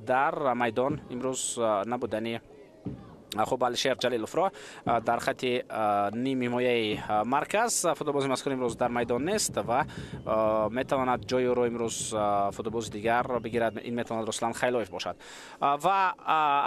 Дар майдон имрӯз набудани хуб Алишер Ҷалиловро дар хати нимҳимояи марказ футболбози мазкур имрӯз дар майдон нест ва метавонад ҷои ӯро имрӯз футболбози дигар бигирад. Ин метавонад Руслан Хайлоев бошад. Ва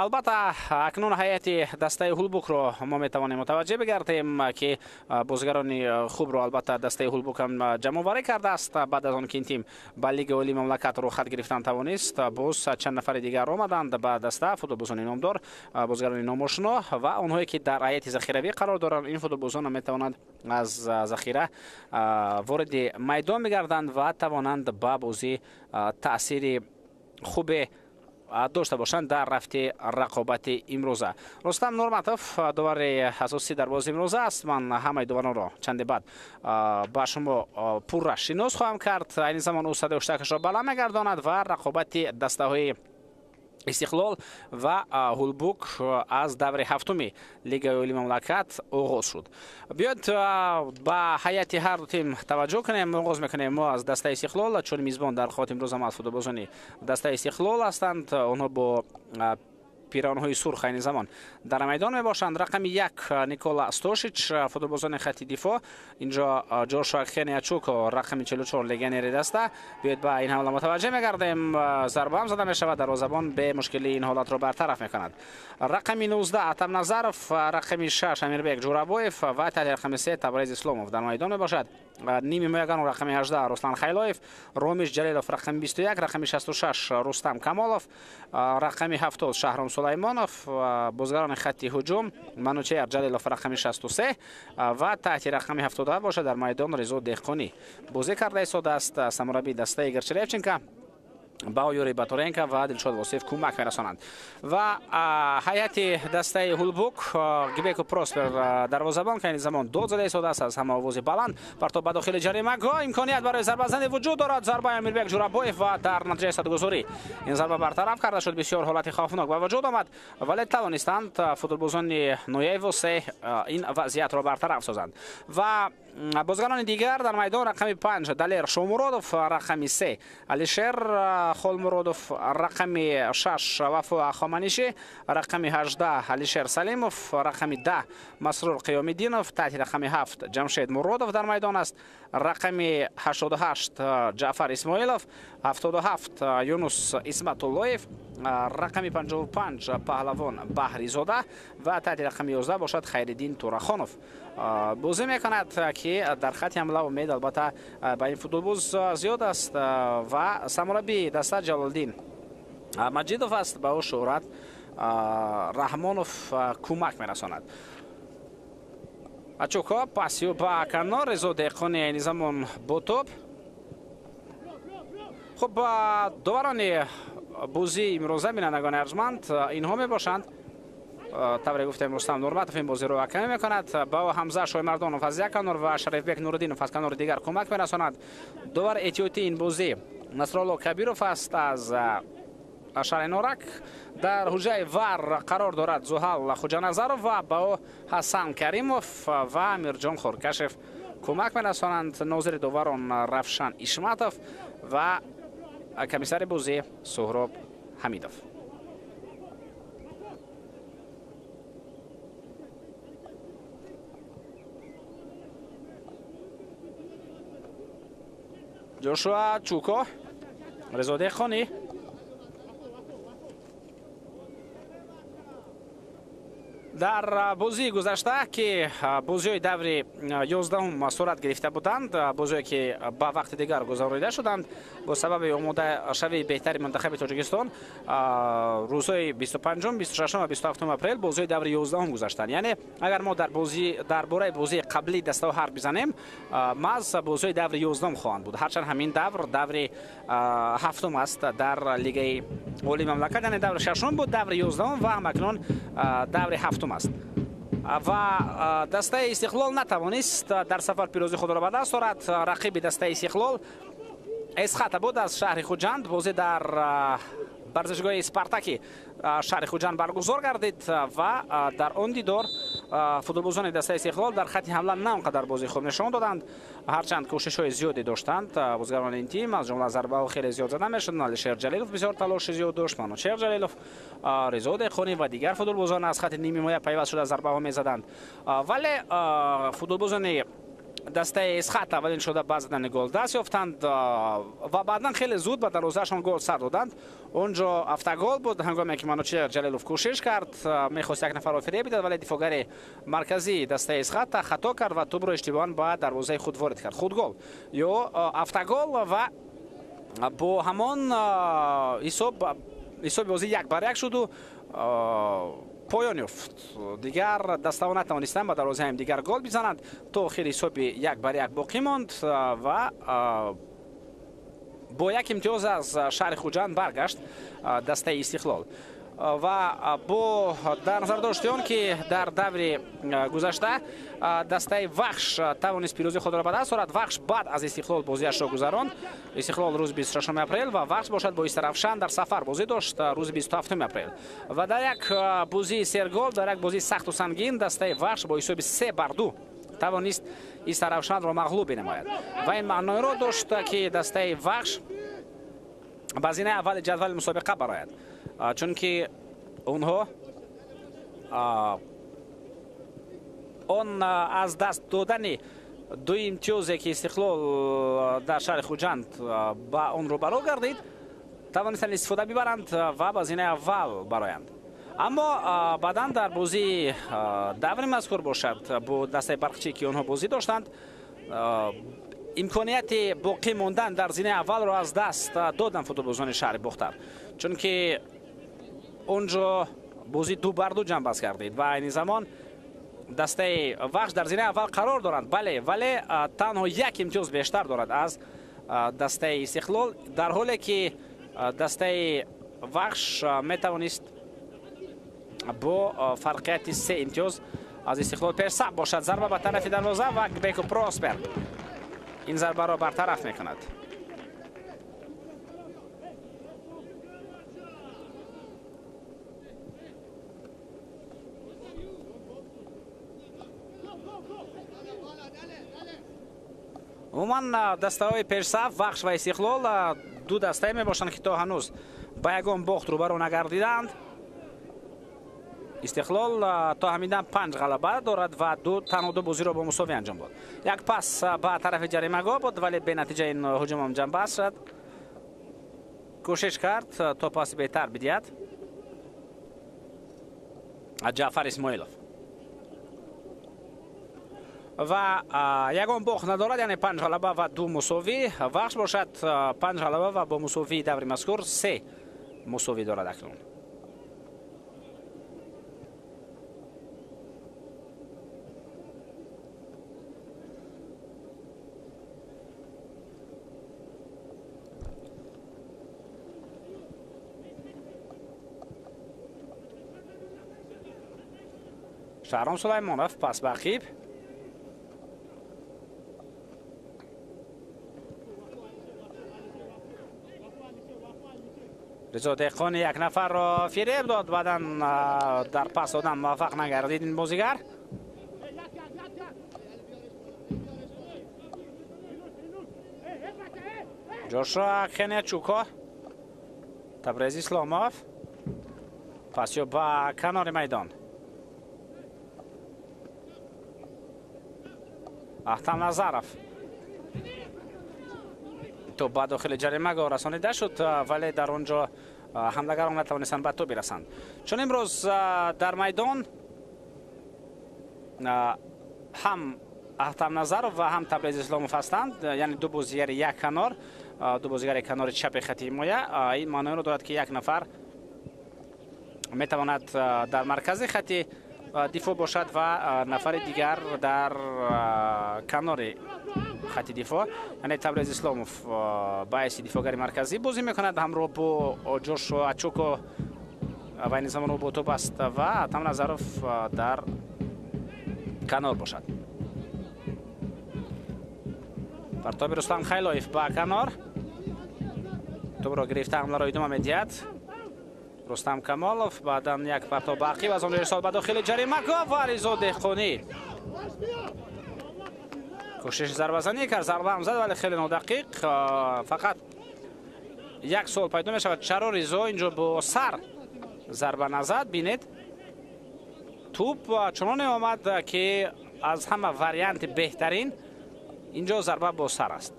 албатта акнун ҳайати дастаи Ҳулбукро мо метавонем мутаваҷҷеҳ бигардем, ки бозигарони хубро албатта дастаи Ҳулбук ҳам ҷамъоварӣ кардааст. Баъд аз он ки ин тим ба Лигаи Олии мамлакат рӯхат гирифтан тавонист, боз чанд нафари дигар омаданд ба даста, футболбозони номдор, бозигарони номошинос ва онҳое ки дар ҳайати захиравӣ қарор доранд. Ин футболбозон метавонанд аз захира вориди майдон бигарданд ва тавонанд ба бозӣ таъсири хубе дошта бошанд дар рафти рақобати имрӯза. Рустам Нурматов довари асосӣ дар бозии имрӯза аст. Ман ҳамаи доваронро чанде баъд ба шумо пурра шинос хоҳам кард. Айни замон ӯ садои ҳуштакашро баланд мегардонад ва рақобати дастаҳои Истиқлол ва Ҳулбук аз даври ҳафтуми Лигаи Олии мамлакат оғоз шуд. Биёед ба ҳайати ҳар ду тим таваҷҷӯҳ кунем. Оғоз мекунем мо аз дастаи Истиқлол, чун мизбон дар рақобати имрӯз ҳам аз футболбозони дастаи Истиқлол ҳастанд. Онҳо бо пиронҳои сурх айни замон дар майдон мебошанд. Рақами 1 Никола Стошич, футболбозони хати дифоъ. Инҷо Ҷошуа Хениачуко, рақами 44, легионери даста. Биёед ба ин ҳамла мутаваҷҷеҳ мегардем. Зарба ҳам зада мешавад, дарвозабон бемушкилӣ ин ҳолатро бартараф мекунад. Рақами 19 Атам Назаров, рақами 6 Амирбек Ҷурабоев ва таҳти рақами 3 Табрез Исломов дар майдон мебошад. Ними ҳимояган рақами 18 Руслан Хайлоев, Ромиш Ҷалилов рақами 21, рақами 66 Рустам Камолов, рақами 70 Шаҳром Сулаймонов, бозигарони хати ҳуҷум Манучеҳр Ҷалилов рақами 63 ва таҳти рақами 77 бошад дар майдон Ризо Деҳқонӣ бозӣ карда истодааст. Самурабии дастаи Игор Черевченко ба Юрий Батуренко ва Дилшод Восиф кӯмак мерасонанд. Ва ҳайати дастаи Ҳулбук Гибеко Проспер дарвозабон, ки айни замон дод зада истодааст аз ҳама овози баланд. Партоб ба дохили ҷаримагоҳ, имконият барои зарбазанӣ вуҷуд дорад. Зарбаи Амирбек Ҷурабоев ва дар натиҷаи садгузорӣ ин зарба бартараф карда шуд. Бисёр ҳолати хавфнок ба вуҷуд омад, вале тавонистанд футболбозони ноҳияи Восеҳ ин вазъиятро бартараф созанд. Ва бозигарони дигар дар майдон рақами 5 Далер Шомуродов, рақами 3 Алишер Холмуродов, рақами 6 Вафо Хоманиши, рақами 18 Алишер Салимов, рақами 10 Масрур Қиёмиддинов, таҳти рақами 7 Ҷамшед Муродов дар майдон аст, рақами 88 Ҷаъфар Исмоилов, 77 Юнус Исматуллоев, рақами 55 Паҳлавон Баҳризода ва таҳти рақами 11 бошад Хайриддин Турахонов бозӣ мекунад, ки дар хати ҳамла умед албатта ба ин футболбоз зиёд аст ва самурабии даста Ҷалолиддин Маҷидов аст. Ба ӯ Шӯҳрат Раҳмонов кӯмак мерасонад. Ачуко пасиё ба канор, Резо Деҳқони айни замон бо тӯб. Хуб, доварони бозии имрӯза, бинандагони арҷманд, инҳо мебошанд. Тавре гуфтем, Рустам Нурматов ин бозиро ҳакамӣ мекунад. Ба ӯ Ҳамза Шоймардонов аз як канор ва Шарифбек Нуриддинов аз канори дигар кӯмак мерасонад. Довар эҳтиётии ин бозӣ Насрулло Кабиров аст аз шаҳри Норак. Дар ҳуҷраи ВАР қарор дорад Зуҳал Хуҷаназаров ва ба ӯ Ҳасан Каримов ва Амирҷон Хоркашев кӯмак мерасонанд. Нозири доварон Равшан Ишматов ва комиссари бозӣ Суҳроб Ҳамидов. Ҷошуа Чуко, Резо Деҳқонӣ, дар бозии гузашта, ки бозиҳои даври 11 сурат гирифта буданд, бозиҳое ки ба вақти дигар гузаронида шуданд бо сабаби омодашавии беҳтари мунтахаби Тоҷикистон, рӯзҳои 25, 26 ва 27 апрел бозиҳои даври 11 гузаштанд. Яъне агар мо дар бораи бозии қаблии дастаҳо ҳарф бизанем, маҳз бозиҳои даври 11 хоҳанд буд. Ҳарчанд ҳамин давр даври ҳафтум аст дар Лигаи Олии мамлакат, яъне даври шашум буд, даври 11 ва ҳамакнун даври ҳафтум аст. Ва дастаи Истиқлол натавонист дар сафар пирӯзии худро ба даст орад. Рақиби дастаи Истиқлол Эсхата буд аз шаҳри Хуҷанд. Бозӣ дар варзишгоҳи Спартаки шаҳри Хуҷанд баргузор гардид ва дар он дидор Футболбозони дастаи Истиқлол дар хати ҳамла на он қадар бозии хуб нишон доданд, ҳарчанд кӯшишҳои зиёде доштанд бозигарони ин тим, аз ҷумла зарбаҳо хеле зиёд зада мешуданд. Алишер Ҷалилов бисёр талоши зиёд дошт, Манучер Ҷалилов, Ризо Деҳқонӣ ва дигар футболбозон аз хати нимҳимоя пайваст шуда зарбаҳо мезаданд. Вале футболбозони дастаи Эсхат аввалин шуда ба задани гол даст ёфтанд ва баъдан хеле зуд ба дарвозаашон гол сар доданд. Он ҷо автогол буд, ҳангоме ки Манучер Ҷалилов кӯшиш кард, мехост як нафарро фиреб бидад, вале дифоъгари марказии дастаи Эсхат хато кард ва тӯбро иштибоҳан ба дарвозаи худ ворид кард. Худгол ё автогол ва бо ҳамон ҳисоби бозӣ 1-1 шуду поён ёфт. Дигар дастаҳо натавонистанд ба дарвозаи ҳамдигар гол бизананд. То охири ҳисоби 1-1 боқӣ монд ва бо як имтиёз аз шаҳри Хуҷанд баргашт дастаи Истиқлол. Ва бо дар назардошти он ки дар даври гузашта дастаи Вахш тавонист пирӯзии худро ба даст орад, Вахш баъд аз Истиқлол бозиашро гузаронд. Истиқлол рӯзи 26 апрел ва Вахш бошад бо Истаравшан дар сафар бозӣ дошт рӯзи 27 апрел. Ва дар як бозии сергол, дар як бозии сахту сангин дастаи Вахш бо ҳисоби 3-2 тавонист Истаравшанро мағлуб бинамояд. Ва ин маъноеро дошт, ки дастаи Вахш ба зинаи аввали ҷадвали мусобиқа барояд, чунки онҳо он аз даст додани ду имтиёзе ки Истиқлол дар шаҳри Хуҷанд ба он рӯбарӯ гардид, тавонистанд истифода бибаранд ва ба зинаи аввал бароянд. Аммо баъдан дар бозии даври мазкур бошад бо дастаи Барқчӣ, ки онҳо бозӣ доштанд, имконияти боқӣ мондан дар зинаи аввалро аз даст доданд футболбозони шаҳри Бохтар, чунки он ҷо бозӣ 2-2 ҷамъбаст гардид ва айни замон дастаи Вахш дар зинаи аввал қарор доранд. Бале, вале танҳо як имтиёз бештар дорад аз дастаи Истиқлол, дар ҳоле ки дастаи Вахш метавонист бо фарқияти 3 имтиёз аз Истиқлол пешсаф бошад. Зарба ба тарафи дарвоза ва Беко Проспер ин зарбаро бартараф мекунад. Умуман дастаҳои пешсаф Вахш ва Истиқлол ду дастае мебошанд, ки то ҳанӯз ба ягон бохт рӯбарӯ нагардиданд. Истиқлол то ҳамин дам 5 ғалаба дорад ва танҳо ду бозиро бо мусовӣ анҷом дод. Як пас ба тарафи ҷаримагоҳ буд, вале бенатиҷа ин ҳуҷумам ҷамъбаст шуд. Кӯшиш кард то паси беҳтар бидиҳад Ҷаъфар Исмоилов ва ягон бохт надорад, яъне 5 ғалаба ва 2 мусовӣ. Вахш бошад 5 ғалаба ва бо мусовии даври мазкур 3 мусовӣ дорад акнун. Шаҳром Сулаймонов пас ба ақиб. Ризо Деҳқони як нафарро фиреб дод, баъдан дар пас додан муваффақ нагардид ин бозигар. Ҷошуа Кенечуко, Табрез Исломов пас ё ба канори майдон. Ахтам Назаров то ба дохили ҷаримагоҳ расонида шуд, вале дар он ҷо ҳамлагарон натавонистанд ба тӯб бирасанд. Чун имрӯз дар майдон ҳам Ахтам Назаров ва ҳам Табрез Исломов ҳастанд, яъне ду бозигари як канор, ду бозигари канори чапи хати ҳимоя. Ин маъноеро дорад, ки як нафар метавонад дар маркази хати дифоъ бошад ва нафари дигар дар канори хати дифоъ. Яъне Табрез Исломов ба ҳайси дифоъгари марказӣ бозӣ мекунад ҳамроҳ бо Ҷошуа Ачуко ва ин замон бо тӯб аст ва Ахтам Назаров дар канор бошад. Партоби Руслан Хайлоев ба канор, тӯбро гирифта ҳамларо идома медиҳад. Рустам Камолов, баъдан як партов ба ақиб, аз он ирсол ба дохили ҷаримагоҳ ва Ризо Деҳқонӣ кӯшиши зарбазанӣ кард, зарба ҳам зад, вале хеле нодақиқ. Фақат як суол пайдо мешавад, чаро Ризо инҷо бо сар зарба назад? Бинед, тӯп чуноне омад, ки аз ҳама варианти беҳтарин инҷо зарба бо сар аст.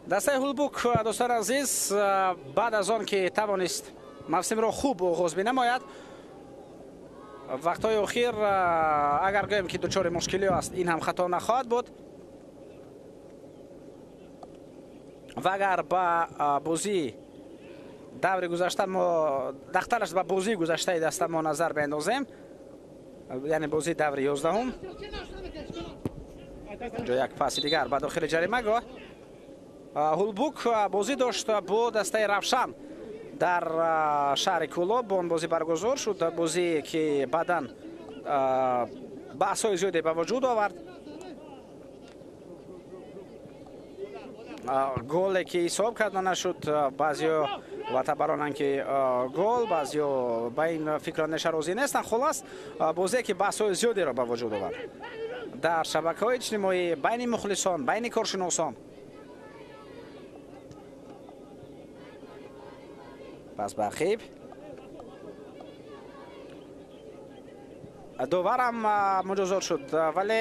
Дастаи Ҳулбук, дӯстони азиз, баъд аз он ки тавонист мавсимро хуб оғоз бинамояд, вақтҳои охир агар гӯем ки дучори мушкилиҳо аст, ин ҳам хато нахоҳад буд. Ва агар ба бозии даври гузашта мо дахтараш ба бозии гузаштаи даста мо назар биандозем, яъне бозии даври 11-ум, инҷо як паси дигар ба дохили ҷаримагоҳ. Ҳулбук бозӣ дошт бо дастаи Равшан дар шаҳри Кӯлоб. Он бозӣ баргузор шуд, бозие ки баъдан баҳсҳои зиёде ба вуҷуд овард. Голе ки ҳисоб карда нашуд, баъзеҳо ватабаронанд ки гол, баъзеҳо ба ин фикру андеша розӣ нестанд. Хулас, бозие ки баҳсҳои зиёдеро ба вуҷуд овард дар шабакаҳои иҷтимоӣ, байни мухлисон, байни коршиносон. Пас ба ақиб доварам муҷозот шуд, вале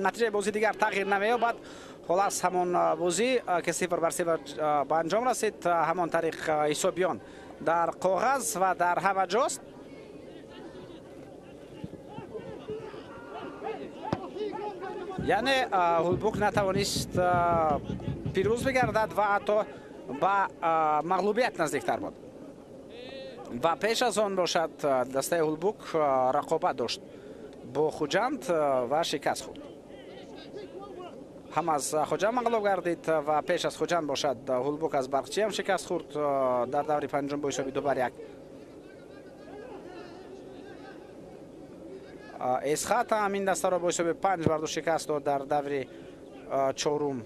натиҷаи бозӣ дигар тағйир намеёбад. Холас, ҳамон бозӣ ки 0-0 ба анҷом расид, ҳамон тариқ ҳисобиён дар коғаз ва дар ҳама ҷост. Яъне Ҳулбук натавонист пирӯз бигардад ва ҳатто ба мағлубият наздиктар буд. Ва пеш аз он бошад, дастаи Ҳулбук рақобат дошт бо Хуҷанд ва шикаст хӯрд. Ҳам аз Хуҷанд мағлуб гардид ва пеш аз Хуҷанд бошад, Ҳулбук аз Барқчӣ ҳам шикаст хӯрд дар даври панҷум бо ҳисоби 2-1. Эсхат ҳам ин дастаро бо ҳисоби 5-2 шикаст дод дар даври чорум.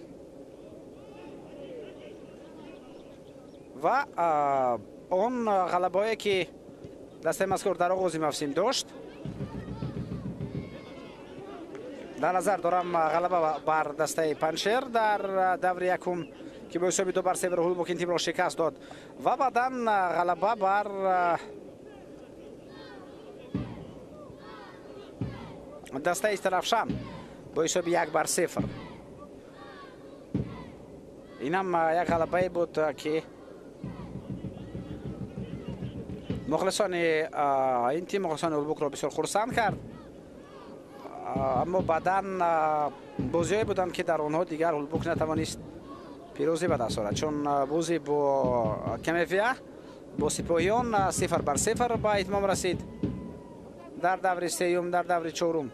Ва он ғалабаое ки дастаи мазкур дар оғози мавсим дошт, дар назар дорам ғалаба бар дастаи Панҷшер дар даври якум, ки бо ҳисоби 2-0 Ҳулбук ин тимро шикаст дод, ва баъдан ғалаба бар дастаи Истаравшан бо ҳисоби 1-0. Инам як ғалабае буд, ки мухлисони ин тим, мухлисони Ҳулбукро бисёр хурсанд кард. Аммо баъдан бозиҳое буданд, ки дар онҳо дигар Ҳулбук натавонист пирӯзӣ ба даст орад, чун бозӣ бо Кемевия, бо Сипоҳиён 0-0 ба итмом расид дар даври сеюм. Дар даври чорум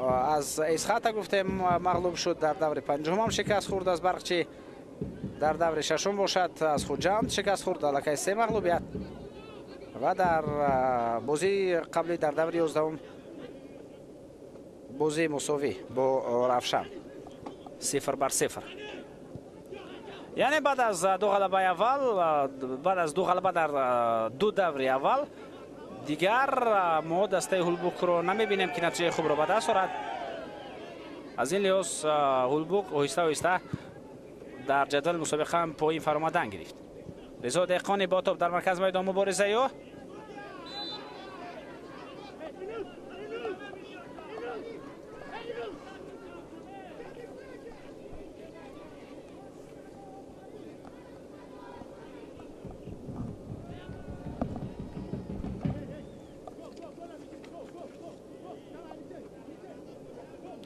аз Эсхата гуфтем мағлуб шуд, дар даври панҷум ҳам шикаст хӯрд аз Барқчӣ, дар даври шашум бошад аз Хуҷанд шикаст хӯрд, аллакай 3 мағлубият, ва дар бозии қаблӣ дар даври 11-ум бозии мусовӣ бо Равшан 0-0. Яъне баъд аз ду ғалабаи аввал, баъд аз ду ғалаба дар ду даври аввал, дигар мо дастаи Ҳулбукро намебинем, ки натиҷаи хубро ба даст орад. Аз ин лиҳоз Ҳулбук оҳиста оҳиста дар ҷадвали мусобиқа ҳам поин фаромадан гирифт. Ризо Деҳқонӣ бо топ дар маркази майдон мубориза ё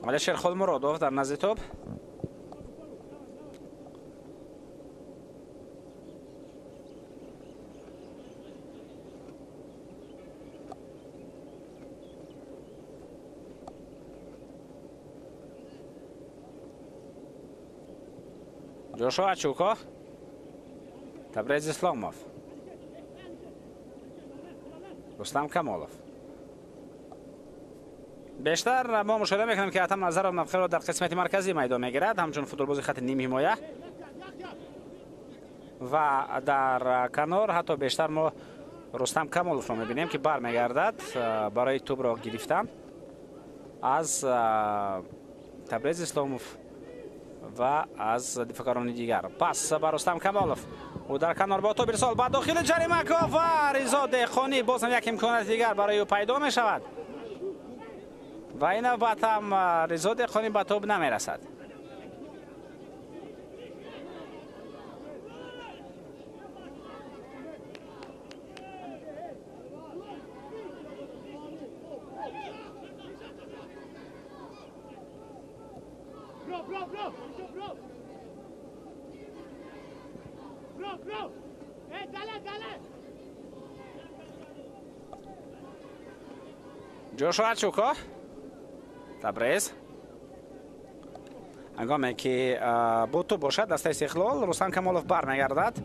Алишер Холмуродов дар назди топ. Ҷошуа Чуко, Табрез Исломов, Рустам Камолов. Бештар мо мушоҳида мекунем, ки Атам Назаров мавқеъро дар қисмати марказии майдон мегирад, ҳамчун футболбози хати ним ҳимоя, ва дар канор ҳатто бештар мо Рустам Камоловро мебинем, ки бармегардад барои тӯбро гирифтан аз Табрез Исломов ва аз дифоъкарони дигар. Пас ба Рустам Камолов, ӯ дар канор бо тӯб ирсол ба дохили ҷаримагоҳ ва Ризо Деҳқонӣ, боз ҳам як имконияти дигар барои ӯ пайдо мешавад ва ин навбат ҳам Ризо Деҳқонӣ ба тӯб намерасад. Ҷошуа Чуко, Табрез. Ҳангоме ки бо тӯб бошад дастаи Истиқлол, Рустам Камолов бармегардад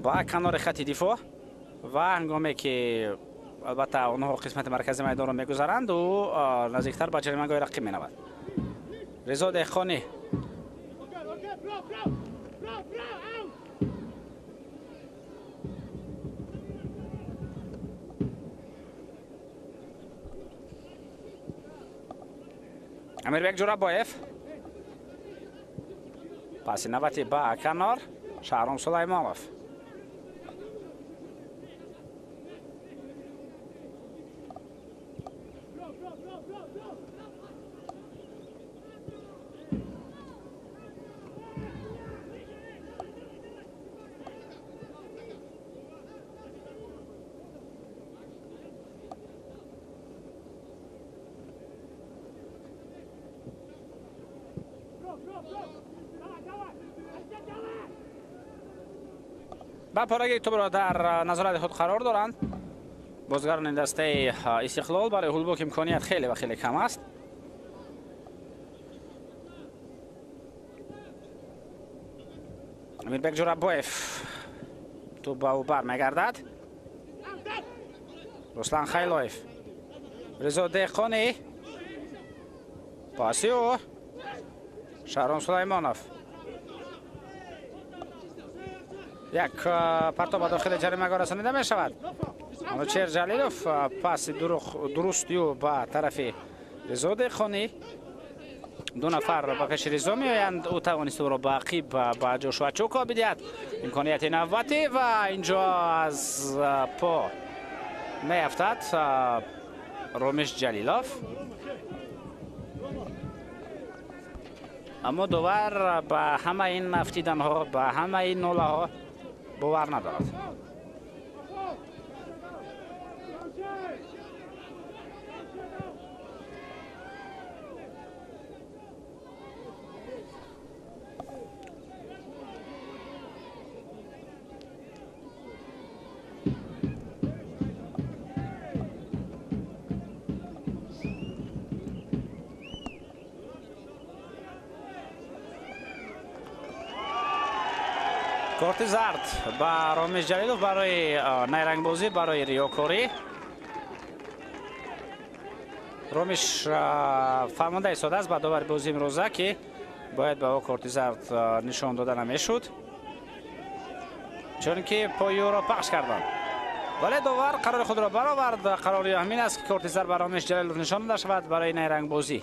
ба канори хати дифоъ ва ҳангоме ки албатта онҳо қисмати маркази майдонро мегузаранд, ӯ наздиктар ба ҷаримагоҳи рақиб менавад. Ризо Деҳқонӣ, Амирбек Ҷурабоев, паси навбати ба канор Шаҳром Сулаймонов. Ба пораги тӯбро дар назорати худ қарор доранд бозигарони дастаи Истиқлол. Барои Ҳулбук имконият хеле ва хеле кам аст. Амирбек Ҷурабоев, тӯб ба ӯ бармегардад. Руслан Хайлоев, Ризо Деҳқонӣ, паси ӯ Шаҳром Сулаймонов. Як партоб ба дохили ҷаримагоҳ расонида мешавад. Манучер Ҷалилов паси дурусти ӯ ба тарафи Ризо Деҳқонӣ. Ду нафар ба пеши Ризо меоянд, ӯ тавонист ӯро ба ақиб ба Ҷошуа Чуко бидиҳад. Имконияти навбатӣ ва инҷо аз по меафтад Ромиш Ҷалилов. Аммо довар ба ҳамаи ин афтиданҳо, ба ҳамаи ин нолаҳо бовар надорад. Корти зард ба Ромиш Ҷалилов барои найрангбозӣ, барои риёкорӣ. Ромиш фармонда истодааст ба довари бозии имрӯза, ки бояд ба ӯ корти зард нишон дода намешуд, чунки пои ӯро пахш карданд. Вале довар қарори худро баровард. Қарори ҳамин аст, ки корти зард ба Ромиш Ҷалилов нишон дода шавад барои найрангбозӣ.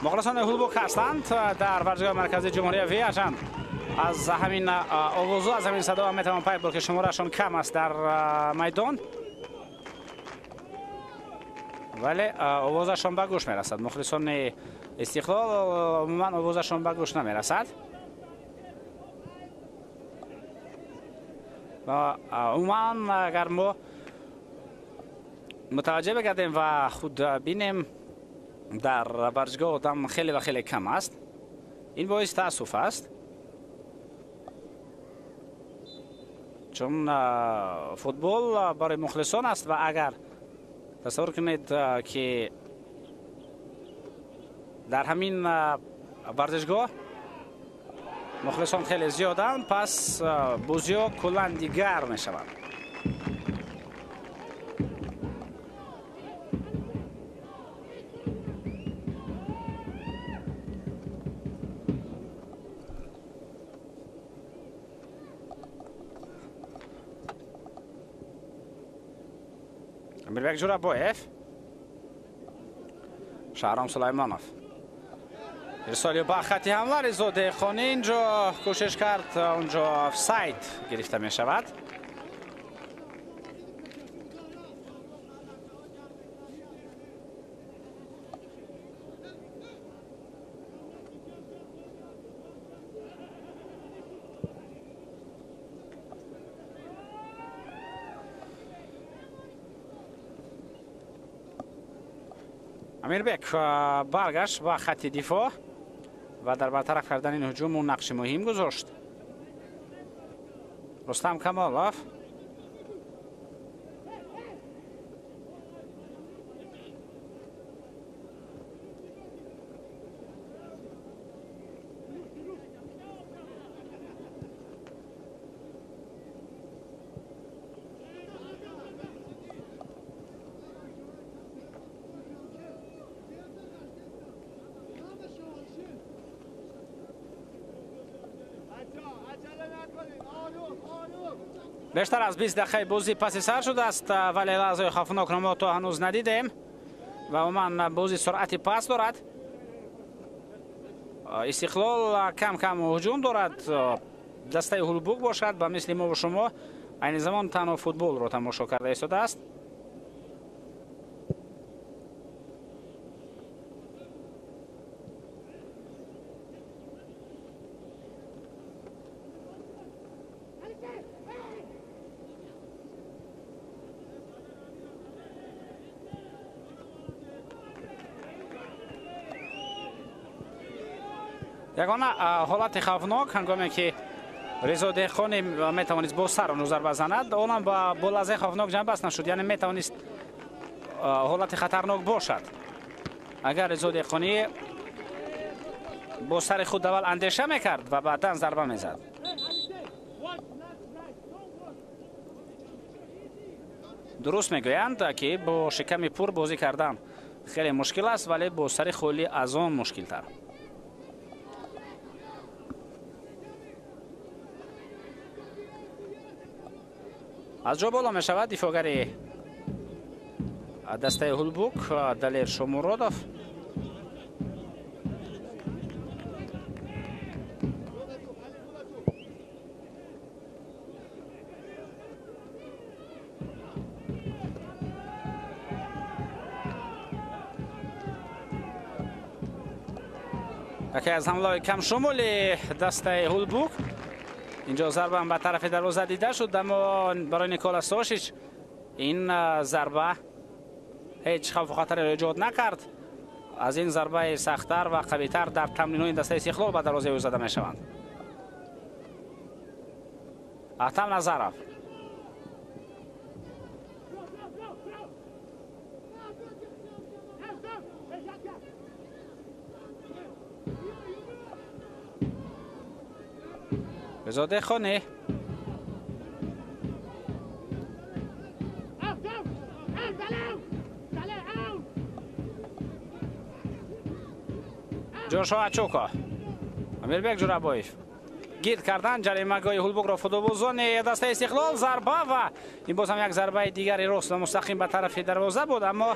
Мухлисони Ҳулбук ҳастанд дар варзишгоҳи марказии ҷумҳурия Виажан. Аз ҳамин овозу, аз ҳамин садо метавон пай бурд, ки шумораашон кам аст дар майдон, вале овозашон ба гӯш мерасад. Мухлисони Истиқлол умуман овозашон ба гӯш намерасад ва умуман агар мо мутаваҷҷеҳ бигардем ва худ бинем, дар варзишгоҳ одам хеле ва хеле кам аст. Ин боиси таассуф аст, чун футбол барои мухлисон аст ва агар тасаввур кунед, ки дар ҳамин варзишгоҳ мухлисон хеле зиёданд, пас бозиҳо куллан дигар мешаванд. Амирбек Ҷурабоев, Шаҳром Сулаймонов. Ирсоли ба хати ҳамла, Ризо Деҳқонӣ инҷо кӯшиш кард, онҷо офсайд гирифта мешавад. Амирбек баргашт ба хати дифоъ ва дар бартараф кардани ин ҳуҷум ӯ нақши муҳим гузошт. Рустам Камолов, бештар аз 20 дақиқаи бозӣ паси сар шудааст, вале лаҳзаи хавфнокро мо то ҳанӯз надидем ва умуман бозӣ суръати паст дорад. Истиқлол кам кам ҳуҷум дорад, дастаи Ҳулбук бошад ба мисли мо ва шумо айни замон танҳо футболро тамошо карда истодааст. Ягона ҳолати хавфнок ҳангоме ки Ризо Деҳқонӣ метавонист бо сар онро зарба занад, онам бо лаҳзаи хавфнок ҷанбаст нашуд, яъне метавонист ҳолати хатарнок бошад. Агар Ризо Деҳқонӣ бо сари худ аввал андеша мекард ва баъдан зарба мезад. Дуруст мегӯянд, ки бо шиками пур бозӣ кардан хеле мушкил аст, вале бо сари холӣ аз он мушкилтар. Аз ҷо боло мешавад дифоъгари дастаи Ҳулбук Далер Шомуродов. Яке аз ҳамлаҳои камшумули дастаи Ҳулбук. Инҷо зарба ҳам ба тарафи дарвоза дида шуд, аммо барои Никола Сошич ин зарба ҳеҷ хавфу хатареро эҷод накард. Аз ин зарбаи сахттар ва қавитар дар тамринҳои дастаи Истиқлол ба дарвозаи ӯ зада мешаванд. Аҳтам Назаров, Ризо Деҳқонӣ, Ҷошуа Чуко, Амирбек Ҷурабоев гирд кардан ҷаримагоҳи Ҳулбукро футболбозони дастаи Истиқлол. Зарба ва ин боз ҳам як зарбаи дигари рост ва мустақим ба тарафи дарвоза буд, аммо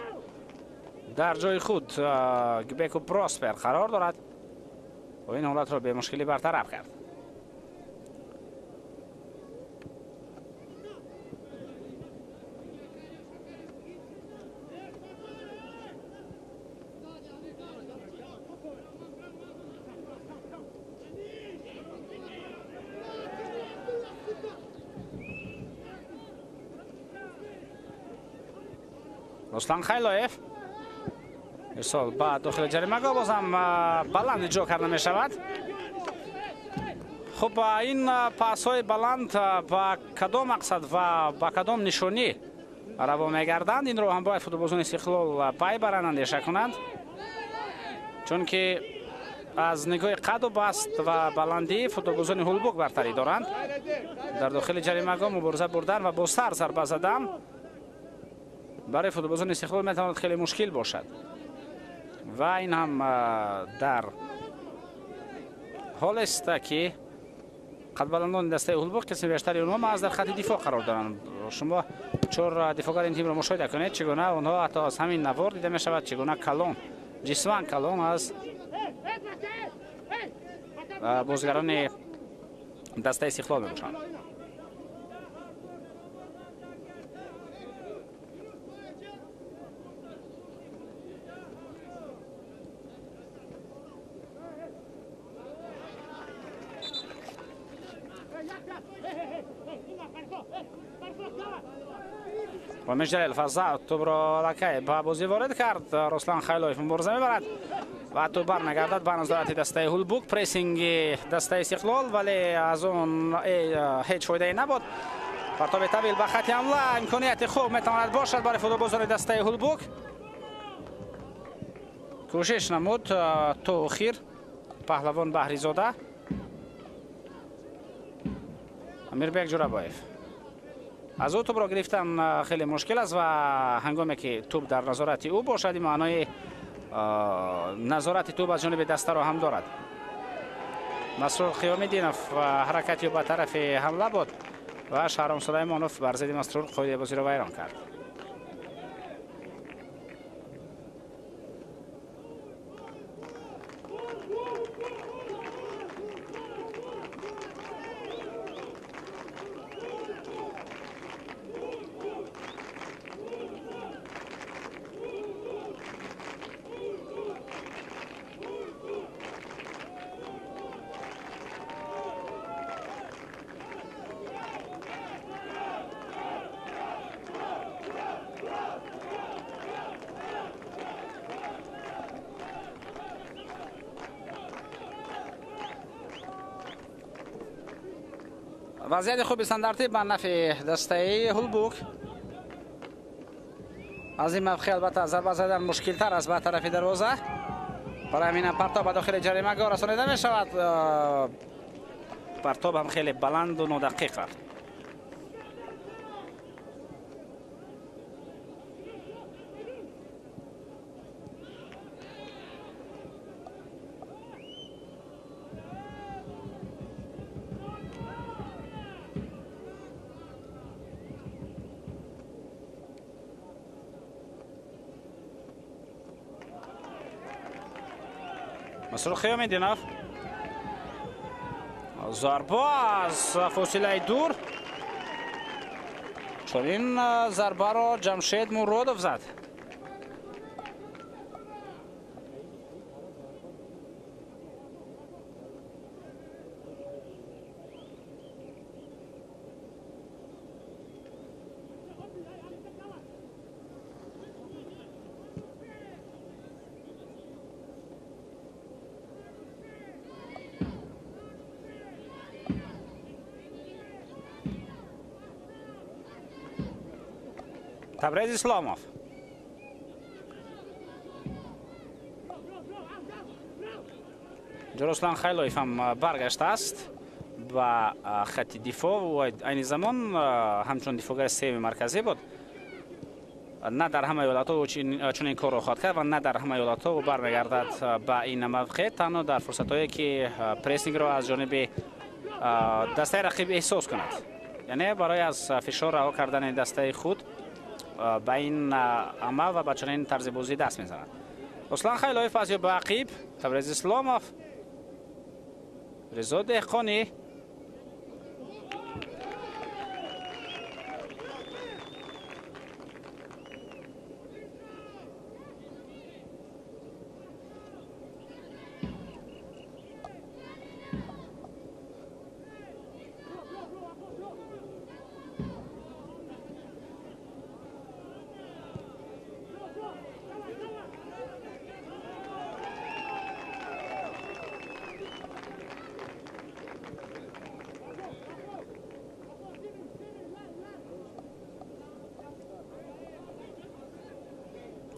дар ҷои худ Гбеку Проспер қарор дорад ва ин ҳолатро бемушкилӣ бартараф кард. Руслан Хайлоев ирсол ба дохили ҷаримагоҳ, боз ҳам баланд иҷро карда мешавад. Хуб, ин пасҳои баланд ба кадом мақсад ва ба кадом нишонӣ раво мегарданд, инро ҳам бояд футболбозони Истиқлол пай баранд, андеша кунанд, чунки аз нигоҳи қаду баст ва баландӣ футболбозони Ҳулбук бартарӣ доранд. Дар дохили ҷаримагоҳ мубориза бурдан ва бо сар зарба задан барои футболбозони Истиқлол метавонад хеле мушкил бошад ва ин ҳам дар ҳолест, ки қадбаландони дастаи Ҳулбук қисми бештари онҳо маҳз дар хати дифоъ қарор доранд. Шумо чор дифоъгари ин тимро мушоҳида кунед, чӣ гуна онҳо ҳатто аз ҳамин навор дида мешавад, чӣ гуна калон, ҷисман калон аз бозигарони дастаи Истиқлол мебошанд. Ромиш Ҷалилов аз тӯбро лакай ба бозӣ ворид кард. Руслан Хайлоев мубориза мебарад ва тӯб бармегардад ба назорати дастаи Ҳулбук. Прессинги дастаи Истиқлол, вале аз он ҳеҷ фоидае набуд. Партоби тавил ба хати ҳамла, имконияти хуб метавонад бошад барои футболбозони дастаи Ҳулбук. Кӯшиш намуд то охир Паҳлавон Баҳризода. Амирбек Ҷурабоев аз ӯ тӯбро гирифтан хеле мушкил аст ва ҳангоме ки тӯб дар назорати ӯ бошад, ин маънои назорати тӯб аз ҷониби дастаро ҳам дорад. Масрур Қиёмиддинов ҳаракати ӯ ба тарафи ҳамла буд ва Шаҳром Сулаймонов бар зидди Масрур қоидаи бозиро вайрон кард. Вазъияти хуби стандартӣ ба нафъи дастаи Ҳулбук. Аз ин мавқеъ албатта зарба задан мушкилтар аст ба тарафи дарвоза. Барои ҳамин ҳам партоб ба дохили ҷаримагоҳ расонида мешавад. Партоб ҳам хеле баланду нодақиқ рафт. Масрур Қиёмиддинов зарба аз фосилаи дур. Чунин зарбаро Ҷамшед Муродов зад. Табрез Исломов. Руслан Хайлоев ҳам баргаштааст ба хати дифоъ ва айни замон ҳамчун дифоъгари сеюми марказӣ буд. На дар ҳамаи ҳолатҳо чунин корро хоҳад кард ва на дар ҳамаи ҳолатҳо ӯ бармегардад ба ин мавқеъ, танҳо дар фурсатҳое ки прессингро аз ҷониби дастаи рақиб эҳсос кунад, яъне барои аз фишор раҳо кардани дастаи худ ба ин амал ва ба чунин тарзи бозӣ даст мезанад. Руслан Хайлоев аз ё ба ақиб, Табрез Исломов, Ризо Деҳқонӣ.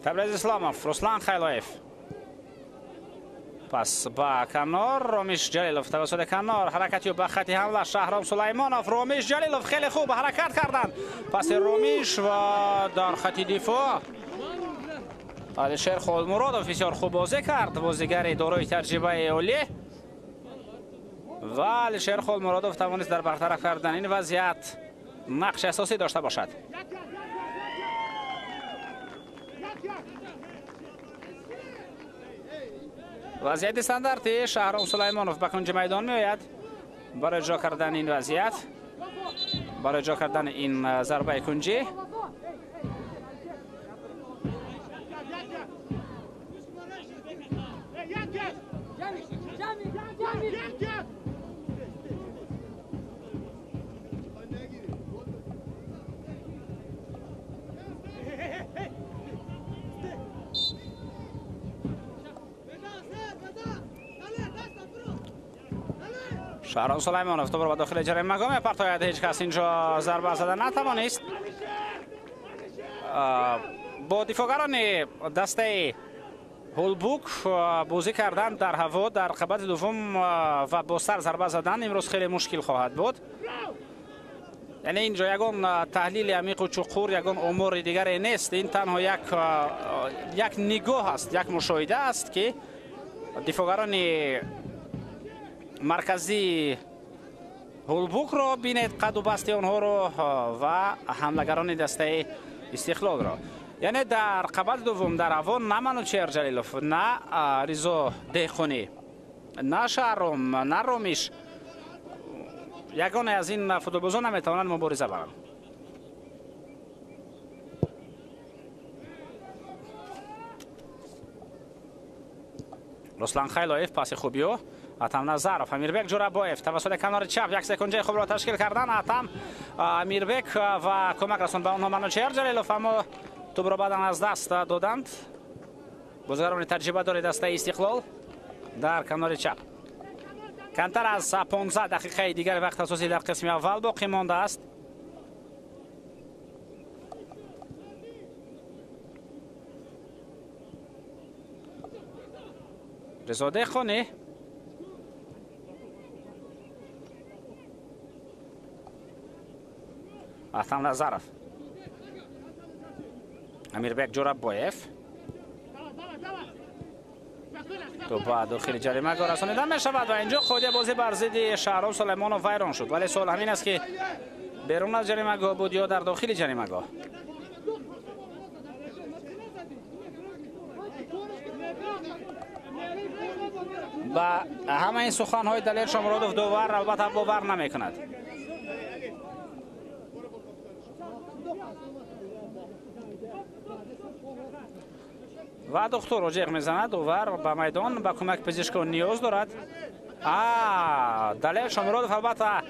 Табрез Исламов, Руслан Хайлоев. Пас ба канор, Ромиш Ҷалилов тавассути канор ҳаракати ба хати ҳамла, Шаҳром Сулаймонов, Ромиш Ҷалилов хеле хуб ҳаракат карданд. Паси Ромиш ва дар хати дифоъ Алишер Холмуродов бисёр хуб бозӣ кард, бозигари дорои таҷрибаи олӣ. Ва Алишер Холмуродов тавонист дар бартараф кардани ин вазъият нақши асосӣ дошта бошад. Вазъияти стандарти Шаҳром Сулаймонов ба кунҷи майдон меояд барои иҷро кардани ин вазъият, барои иҷро кардани ин зарбаи кунҷӣ. Шаҳром Сулаймонов топро ба дохили ҷаримагоҳ мепартояд. Ҳеҷ кас инҷо зарба зада натавонист. Бо дифоъгарони дастаи Ҳулбук бозӣ кардан дар ҳаво дар қабати дуввум ва бо сар зарба задан имрӯз хеле мушкил хоҳад буд. Яъне инҷо ягон таҳлили амиқу чуқур, ягон омори дигаре нест. Ин танҳо як нигоҳ аст, як мушоҳида аст, ки дифоъгарони марказии Ҳулбукро бинед, қаду басти онҳоро ва ҳамлагарони дастаи Истиқлолро. Яъне дар қабати дуввум дар ҳаво на Манучеҳр Ҷалилов, на Ризо Деҳқонӣ, на Шаҳром, на Ромиш, ягоне аз ин футболбозон наметавонанд мубориза баранд. Руслан Хайлоев паси хубиё, Атам Назаров, Амирбек Ҷурабоев тавассути канори чап як секунҷаи хубро ташкил кардан. Атам Амирбек ва кӯмак расонд ба онҳо Манучеҳр Ҷалилов, аммо тӯбро баъдан аз даст доданд бозигарони таҷрибадори дастаи Истиқлол дар канори чап. Камтар аз 15 дақиқаи дигари вақт асосӣ дар қисми аввал боқӣ мондааст. Ризо Деҳқонӣ Атам Назаров, Амирбек Ҷурабоев тӯб ба дохили ҷаримагоҳ расонида мешавад ва инҷо қоидаи бозӣ бар зидди Шаҳром Сулаймонов вайрон шуд. Вале суол ҳамин аст, ки берун аз ҷаримагоҳ буд ё дар дохили ҷаримагоҳ. Ба ҳамаи ин суханҳои Далер Шомуродов довар албатта бовар намекунад. Ва духтур роҷеъ мезанад. Довар ба майдон ба кӯмаки пизишкон ниёз дорад. Далер Шомуродов албатта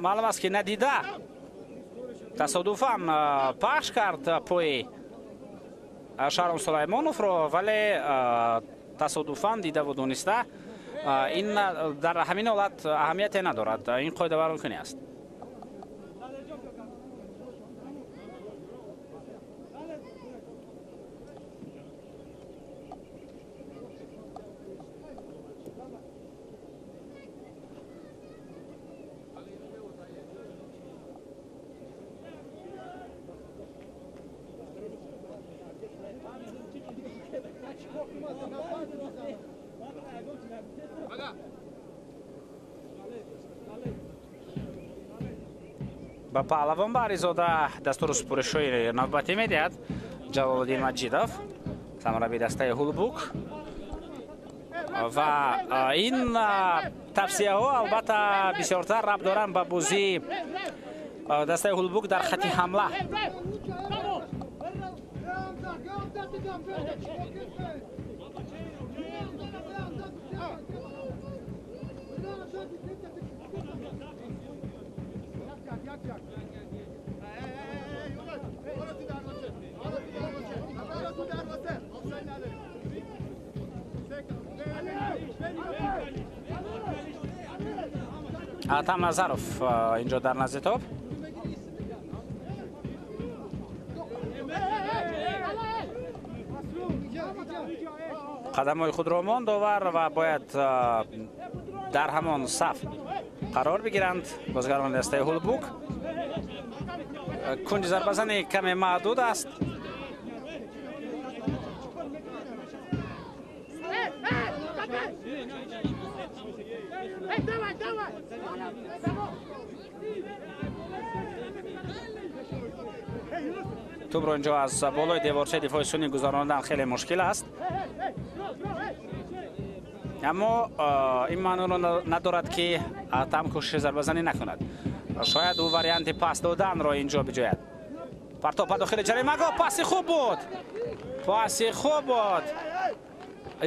маълум аст, ки надида тасодуфан пахш кард пои Шаҳром Сулаймоновро, вале тасодуфан дидаву дониста ин дар ҳамин ҳолат аҳамияте надорад. Ин қоидавайронкунӣ аст. Ба паҳлавон Баризода дастуру супоришҳои навбатӣ медиҳад Ҷалолиддин Маҷидов, сармураббии дастаи Ҳулбук. Ва ин тавсияҳо албатта бисёртар рабт доранд ба бозии дастаи Ҳулбук дар хати ҳамла. Атам Назаров инҷо дар назди топ. Қадамҳои худро монд довар ва бояд дар ҳамон саф қарор бигиранд бозигарони дастаи Ҳулбук. Кунҷи зарбазанӣ каме маҳдуд аст. Тӯбро инҷо аз болои деворчаи дифои суннӣ гузарондан хеле мушкил аст. Аммо ин маъноро надорад, ки Атам кӯшиши зарбазанӣ накунад. Шояд ӯ варианти пас доданро инҷо биҷояд. Партоб ба дохили ҷаримагоҳ, паси хуб буд. Паси хуб буд.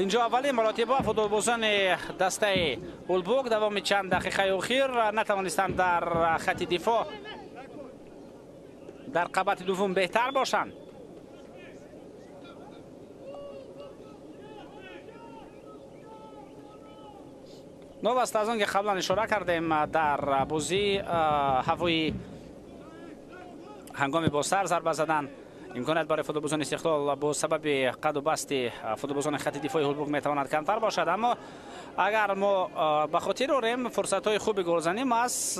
Инҷо аввалин маротиба футболбозони дастаи Ҳулбук давоми чанд дақиқаи охир натавонистанд дар хати дифоъ дар қабати дуввум беҳтар бошанд. Новаста аз он ки қаблан ишора кардем, дар бозӣ ҳавои ҳангоми бо сар зарба задан имконият барои футболбозони Истиқлол бо сабаби қаду басти футболбозони хати дифои Ҳулбук метавонад камтар бошад. Аммо агар мо ба хотир орем, фурсатҳои хуби голзанӣ маҳз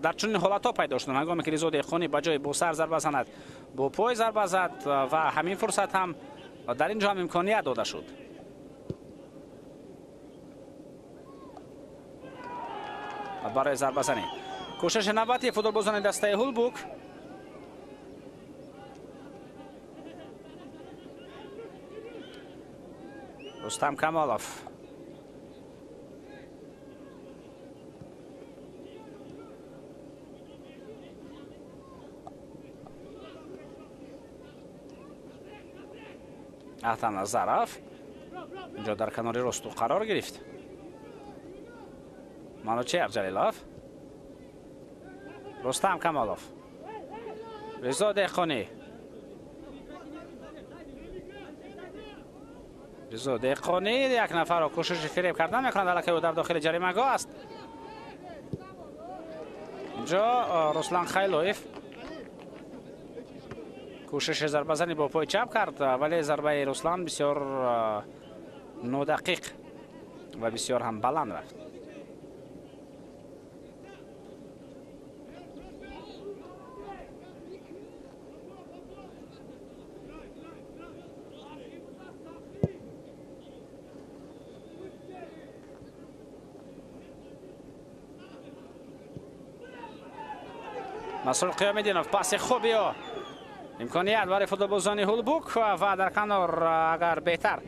дар чунин ҳолатҳо пайдо шуданд. Ҳангоме ки Ризо Деҳқонӣ ба ҷои бо сар зарба занад, бо пой зарба зад ва ҳамин фурсат ҳам дар ин ҷо ҳам имконият дода шуд. Барои зарбазанӣ кӯшиши навбати футболбозони дастаи Ҳулбук. Рустам Камолов. Атам Назаров инҷо дар канори росту қарор гирифт. Манучеҳр Ҷалилов, Рустам Камолов, Ризо Деҳқонӣ. Ризо Деҳқонӣ як нафарро кӯшиши фиреб кардан мекунад, аллакай ӯ дар дохили ҷаримагоҳ аст. Инҷо Руслан Хайлоев кӯшиши зарбазанӣ бо пои чап кард, вале зарбаи Руслан бисёр нодақиқ ва бисёр ҳам баланд рафт. Масрур Қиёмиддинов паси хуби ӯ, имконият барои футболбозони Ҳулбук ва дар канор агар беҳтар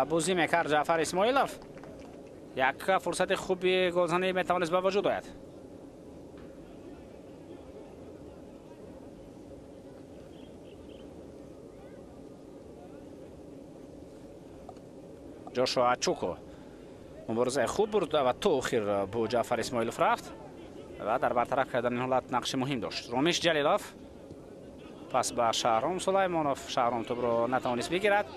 бозӣ мекард Ҷаъфар Исмоилов, як фурсати хуби голзанӣ метавонист ба вуҷуд ояд. Ҷошуа Ачуко муборизаи хуб бурд ва то охир бо Ҷаъфар Исмоилов рафт ва дар бартараф кардани ҳолат нақши муҳим дошт. Ромиш Ҷалилов пас ба Шаҳром Сулаймонов. Шаҳром тӯбро натавонист бигирад.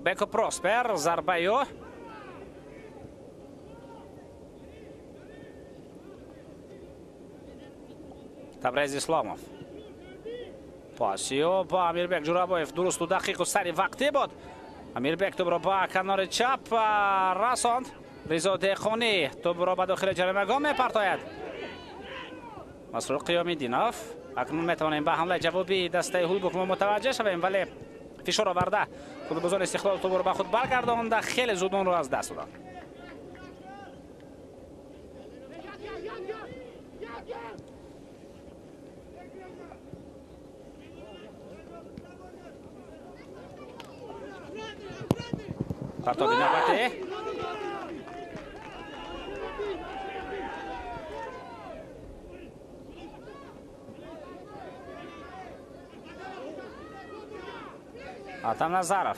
Беко Проспер, зарбаи ӯ. Табрез Исломов. Паси ӯ ба Амирбек Ҷурабоев дурусту дақиқу сари вақтӣ буд. Амирбек тӯбро ба канори чап расонд. Ризо Деҳқонӣ тӯбро ба дохили ҷаримагоҳ мепартояд. Масрур Қиёмиддинов. Акнун метавонем ба ҳамлаи ҷавобии дастаи Ҳулбук мо мутаваҷҷеҳ шавем, вале фишор оварда футболбозони Истиқлол тӯбро ба худ баргардонда, хеле зуд онро аз даст доданд. Партоби навбатӣ. Атам Назаров.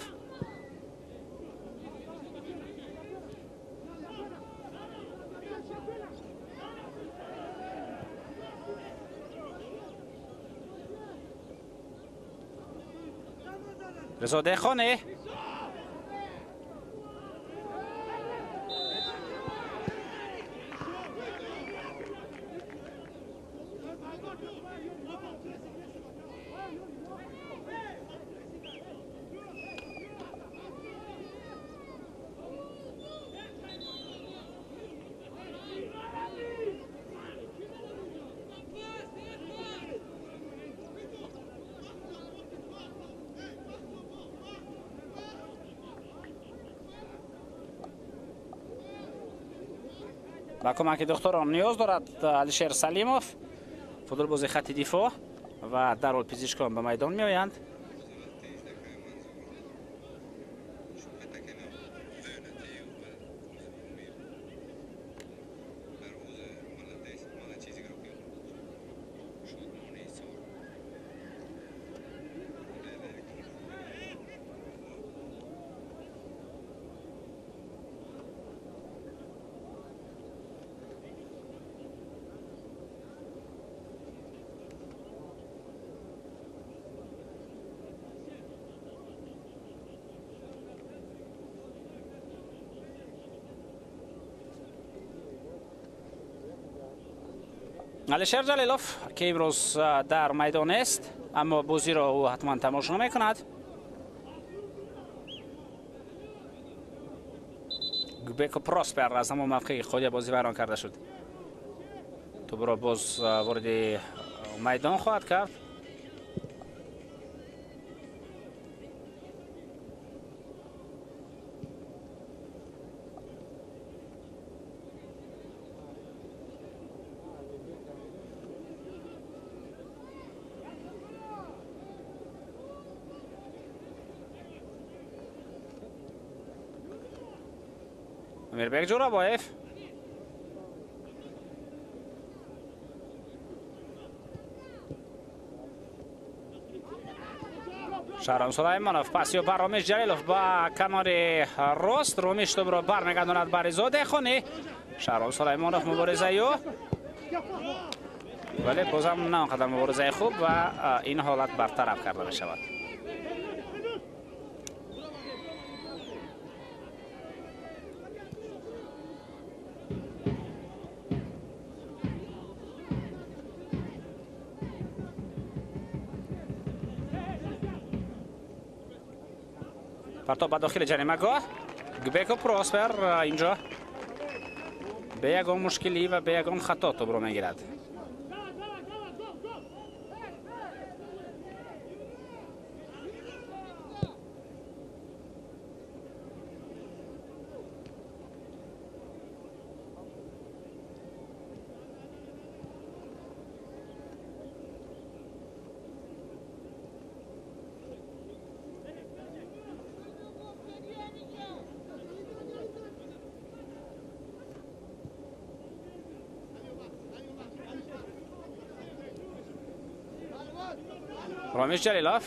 Ризо Деҳқонӣ ба кӯмаки духтурон ниёз дорад Алишер Салимов, футболбози хатти дифоъ, ва дарҳол пизишкон ба майдон меоянд. Алишер Ҷалилов, ки имрӯз дар майдон нест, аммо бозиро ӯ ҳатман тамошо мекунад. Гбеко Проспер аз ҳамон мавқеи қоида бозӣ вайрон карда шуд. Тӯбро боз вориди майдон хоҳад кард. Амирбек Ҷӯрабоев Шаҳром Сулаймонов пасиё бар Ромиш Ҷалилов ба канори рост. Ромиш тӯбро бармегардонад ба Ризо Деҳқонӣ. Шаҳром Сулаймонов муборизаи ӯ, вале бозам на он қадар муборизаи хуб ва ин ҳолат бартараф карда мешавад. Партоб ба дохили ҷаримагоҳ. Гбеко Проспер инҷо бе ягон мушкилӣ ва бе ягон хато тӯбро мегирад. Ромиш Ҷалилов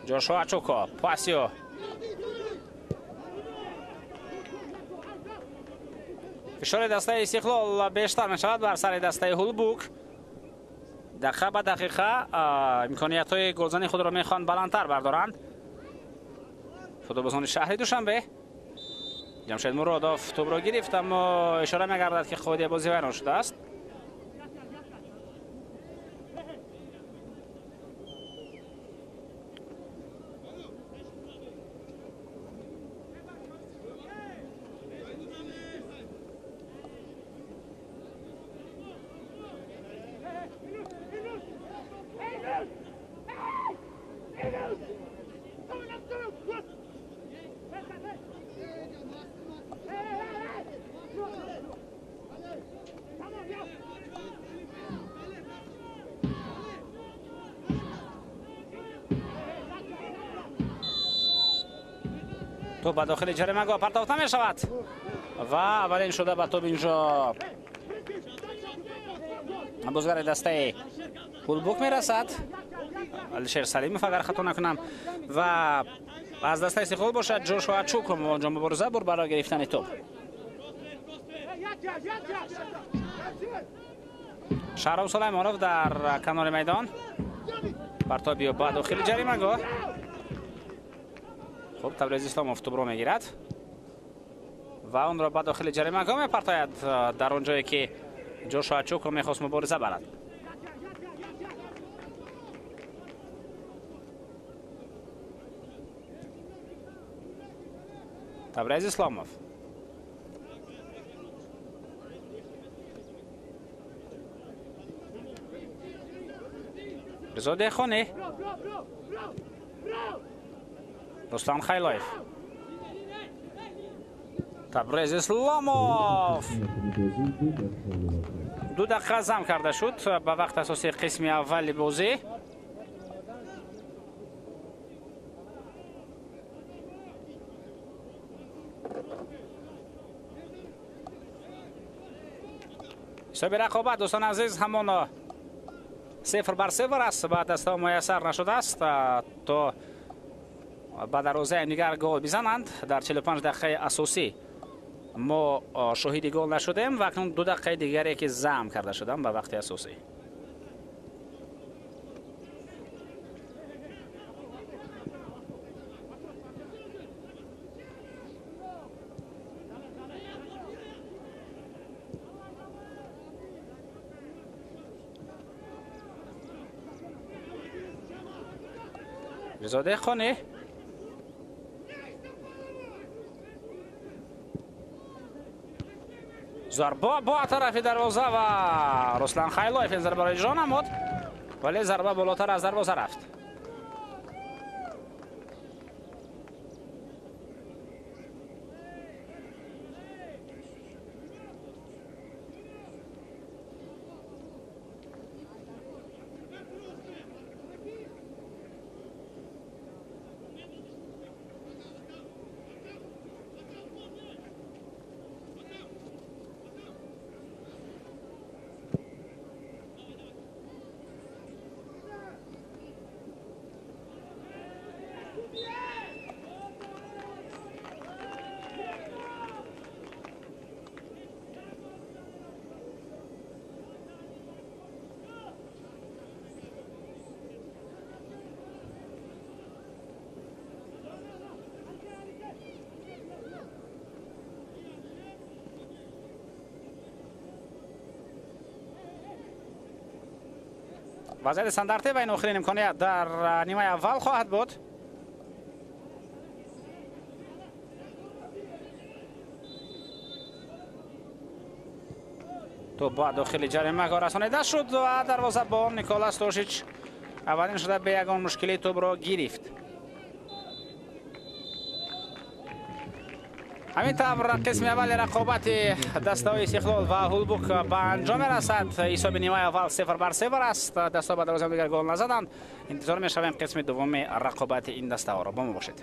Ҷошуа Чуко пасиё фишори дастаи Истиқлол бештар мешавад бар сари дастаи Ҳулбук. Дақиқа ба дақиқа имкониятҳои голзании худро мехоҳанд баландтар бардоранд футболбозони шаҳри Душанбе. Ҷамшед Муродов тӯбро гирифт, аммо ишора мегардад, ки қоидаи бозӣ вайрон шудааст. توپ به داخل جریمه‌گاه پرتاب نمی‌شود و اولین شده به توپ اینجا بازیگر دسته Ҳулбук мерасад. Алишер Салимов агар хато накунам ва аз дастаи Истиқлол бошад Ҷошуа Чукум онҷо мубориза бурд барои гирифтани топ. Шаҳром Сулаймонов дар канори майдон партоби ба дохили ҷаримагоҳ. Хуб, Табрез Исломов тӯбро мегирад ва онро ба дохили ҷаримагоҳ мепартояд дар он ҷое ки Ҷошуа Чукум мехост мубориза барад. Табрез Исломов. Ризо Деҳқонӣ. Руслан Хайлоев. Табрез Исломов. 2 дақиқа зам карда шуд ба вақти асосии қисми аввали бозӣ. Ҳисоби рақобат дӯстони азиз ҳамон 0-0 аст, ба дастаҳо муяссар нашудааст то ба дарвозаи дигар гол бизананд. Дар 45 дақиқаи асосӣ мо шоҳиди гол нашудем ва акнун 2 дақиқаи дигаре ки зам карда шуданд ба вақти асосӣ. Ризо Деҳқонӣ. Зарба ба тарафи дарвоза ва Руслан Хайлоев ин зарбаро иҷро намуд, вале зарба болотар аз дарвоза рафт. Вазъияти стандарте ва ин охирин имконият дар нимаи аввал хоҳад буд. Тӯб ба дохили ҷаримагоҳ расонида шуд ва дарвозабон Николас Тошич аввалин шуда бе ягон мушкилӣ тӯбро гирифт. Ҳамин тавр қисми аввали рақобати дастаҳои Истиқлол ва Ҳулбук ба анҷом мерасад. Ҳисоби нимаи аввал 0-0 аст. Дастаҳо ба дарвозаи дигар гол назаданд. Интизор мешавем қисми дуввуми рақобати ин дастаҳоро. Бо мо бошед.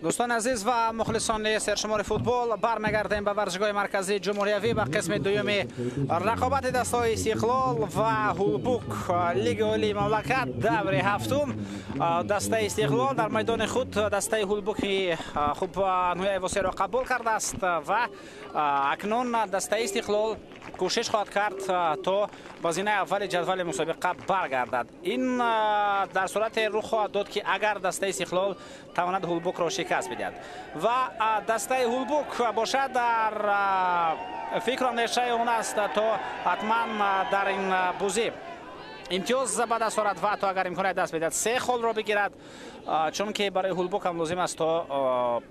Дӯстони азиз ва мухлисони сершумори футбол, бармегардем ба варзишгоҳи марказии ҷумҳуриявӣ ба қисми дуюми рақобати дастаҳои Истиқлол ва Ҳулбук лиги олии мамлакат даври ҳафтум. Дастаи Истиқлол дар майдони худ дастаи Ҳулбуки хуб ноҳияи Восеро қабул кардааст ва акнун дастаи Истиқлол кӯшиш хоҳад кард то ба зинаи аввали ҷадвали мусобиқа баргардад. Ин дар сурате рух хоҳад дод, ки агар дастаи Истиқлол тавонад Ҳулбукро шикаст бидиҳад ва дастаи Ҳулбук бошад дар фикру андешаи он аст то ҳатман дар ин бозӣ имтиёз ба даст орад ва то агар имконият даст бидиҳад се холро бигирад, чунки барои Ҳулбук ҳам лозим аст то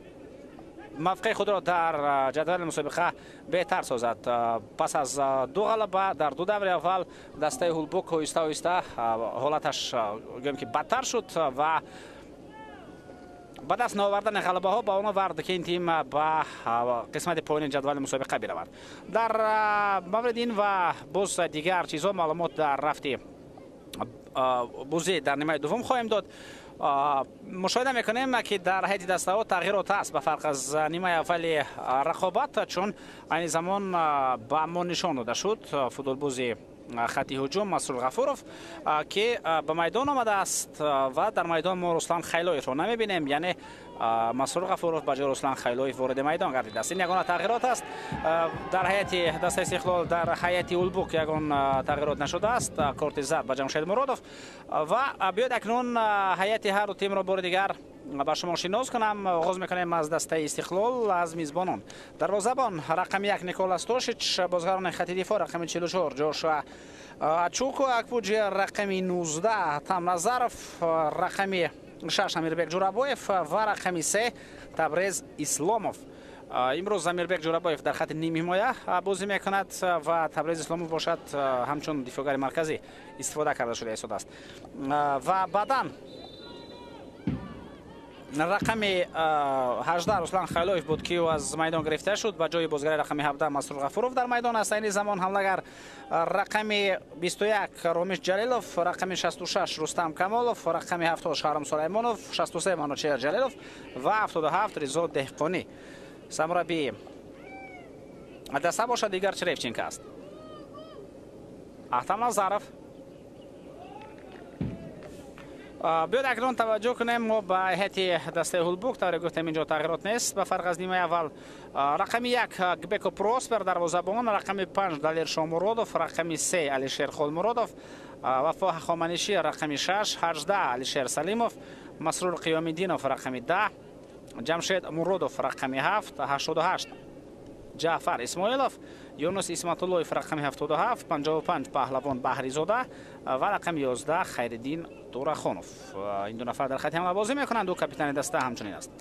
мавқеи худро дар ҷадвали мусобиқа беҳтар созад. Пас аз ду ғалаба дар ду даври аввал дастаи Ҳулбук оҳиста оҳиста ҳолаташ гӯем ки бадтар шуд ва ба даст наовардани ғалабаҳо ба он овард, ки ин тим ба қисмати поёни ҷадвали мусобиқа биравад. Дар мавриди ин ва боз дигар чизҳо маълумот дар рафти бозӣ дар нимаи дуввум хоҳем дод. Мушоҳида мекунем, ки дар ҳайати дастаҳо тағйирот аст ба фарқ аз нимаи аввали рақобат, чун айни замон ба мо нишон дода шуд футболбози хати ҳуҷум Масрур Ғафуров, ки ба майдон омадааст ва дар майдон мо Руслан Хайлоевро намебинем, яъне Масрур Ғафуров ба ҷои Руслан Хайлоев вориди майдон гардидааст. Ин ягона тағйирот аст. Дар ҳайати дастаи Истиқлол, дар ҳайати Ҳулбук ягон тағйирот нашудааст. Корти зард ба Ҷамшед Муродов. Ва биёед акнун ҳайати ҳар ду тимро бори дигар ба шумо шинос кунам. Оғоз мекунем аз дастаи Истиқлол, аз мизбонон. Дарвозабон рақами 1 Никола Стошич, бозгарони хати дифоъ рақами 44 Ҷошуа Ачуко Акпуҷи, рақами 19 Тамназаров, рақами 6 Амирбек Ҷурабоев ва рақами 3 Табрез Исломов. Имрӯз Амирбек Ҷурабоев дар хати нимҳимоя бозӣ мекунад ва Табрез Исломов бошад ҳамчун дифоъгари марказӣ истифода карда шуда истодааст. Ва баъдан рақами 18 Руслан Хайлоев буд, ки ӯ аз майдон гирифта шуд. Ба ҷои бозгари рақами 17 Масрур Ғафуров дар майдон аст. Айни замон ҳамлагар рақами 21 Ромиш Ҷалилов, рақами 66 Рустам Камолов, рақами 70 Шаҳром Сулаймонов, 63 Манучеҳр Ҷалилов ва 77 Ризо Деҳқонӣ. Сармураббии даста бошад Игор Черевченко аст. Ахтам Назаров. Биёд акнун таваҷҷӯҳ кунем мо ба ҳайати дастаи Ҳулбук. Тавре гуфтем, инҷо тағйирот нест ба фарқ аз нимаи аввал. Рақами 1 Гбеко Проспер дарвозабон, рақами 5 Далер Шомуродов, рақами 3 Алишер Холмуродов, Вафо Хоманиши рақами 6, 18 Алишер Салимов, Масрур Қиёмиддинов рақами 10, Ҷамшед Муродов рақами 7, 88 Ҷаъфар Исмоилов, Юнус Исматуллоев рақами 77, 55 Паҳлавон Баҳризода ва рақами 11 Хайриддин Турахонов. Ин ду нафар дар хати ҳамла бозӣ мекунанд. Ду капитани даста ҳамчунин аст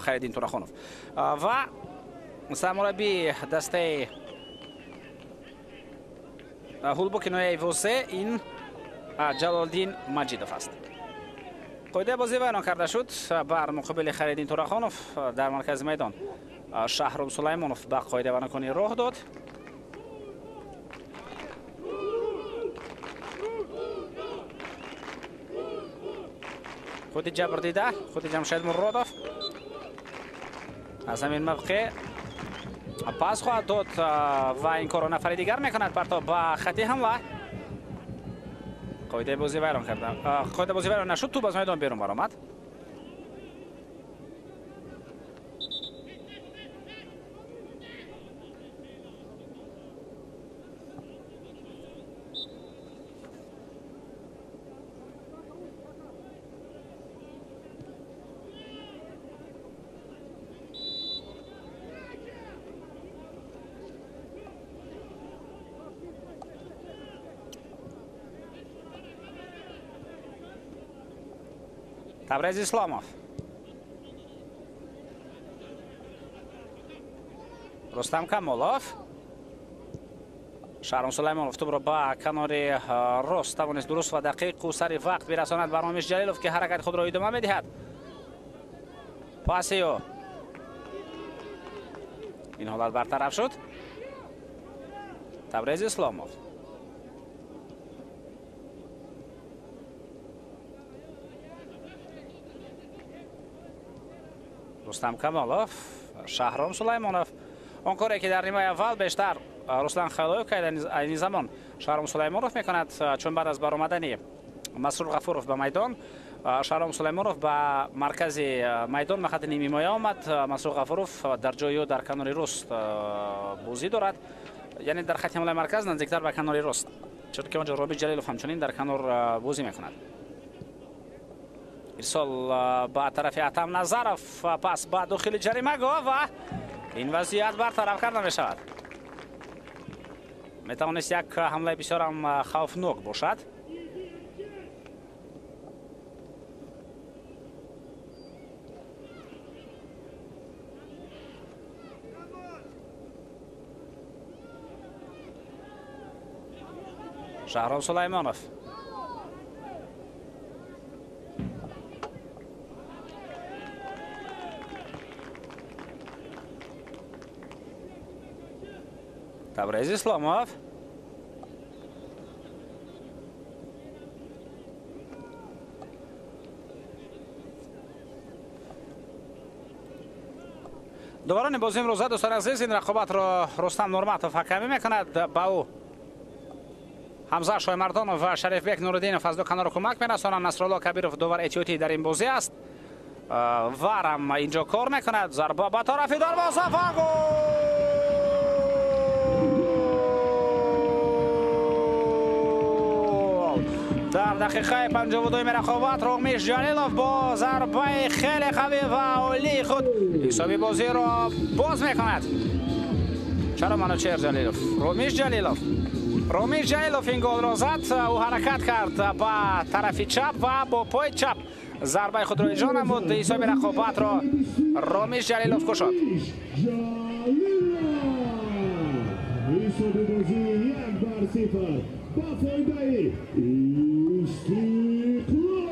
Хайриддин Турахонов. Ва сармураббии дастаи Ҳулбуки ноҳияи Восе ин Ҷалолиддин Маҷидов аст. Қоидаи бозӣ вайрон карда шуд бар муқобили Хайриддин Турахонов дар маркази майдон. Шаҳром Сулаймонов ба қоидавайронкунӣ роҳ дод. Худи ҷабрдида, худи Ҷамшед Муродов аз ҳамин мавқеъ пас хоҳад дод ва ин корро нафари дигар мекунад. Партоб ба хати ҳамла. Қоидаи бозӣ вайрон карда. Қоидаи бозӣ вайрон нашуд, тӯб аз майдон берун баромад. Табрез Исломов. Рустам Камолов. Шаҳром Сулаймонов тӯбро ба канори рост тавонист дуруст ва дақиқу сари вақт бирасонад ба Ромиш Ҷалилов, ки ҳаракати худро идома медиҳад. Паси ӯ. Ин ҳолат бартараф шуд. Табрез Исломов. Рустам Камолов, Шаҳром Сулаймонов. Он коре ки дар нимаи аввал бештар Руслан Хайлоев кард, айни замон Шаҳром Сулаймонов мекунад, чун баъд аз баромадани Масрур Ғафуров ба майдон, Шаҳром Сулаймонов ба маркази майдон ба хати нимҳимоя омад. Масрур Ғафуров дар ҷои ӯ дар канори рост бозӣ дорад, яъне дар хати ҳамлаи марказ наздиктар ба канори рост, чунки онҷо Робит Ҷалилов ҳамчунин дар канор бозӣ мекунад. Ирсол ба тарафи Атам Назаров, пас ба дохили ҷаримагоҳ ва ин вазъият бартараф карда мешавад. Метавонист як ҳамлаи бисёрам хавфнок бошад. Шаҳром Сулаймонов. Табрез Исломов. Доварони бозӣ имрӯза, дӯстони азиз, ин рақобатро Рустам Нурматов ҳакамӣ мекунад. Ба ӯ Ҳамза Шоймардонов ва Шарифбек Нуриддинов аз ду канор кӯмак мерасонанд. Насрулло Кабиров довар этиётӣ дар ин бозӣ аст. Варам инҷо кор мекунад. Зарба ба тарафи дарвоза ва гол! Дар дақиқаи 52-уми рақобат Ромиш Ҷалилов бо зарбаи хеле қавӣ ва олии худ ҳисоби бозиро боз мекунад. Чаро Манучер Ҷалилов? Ромиш Ҷалилов. Ромиш Ҷалилов ин голро зад. Ӯ ҳаракат кард ба тарафи чап ва бо пои чап зарбаи худро иҷро намуд. Ҳисоби рақобатро Ромиш Ҷалилов кушод. Ҳисоби бозӣ 1-0 ба фоидаи Истиқлол.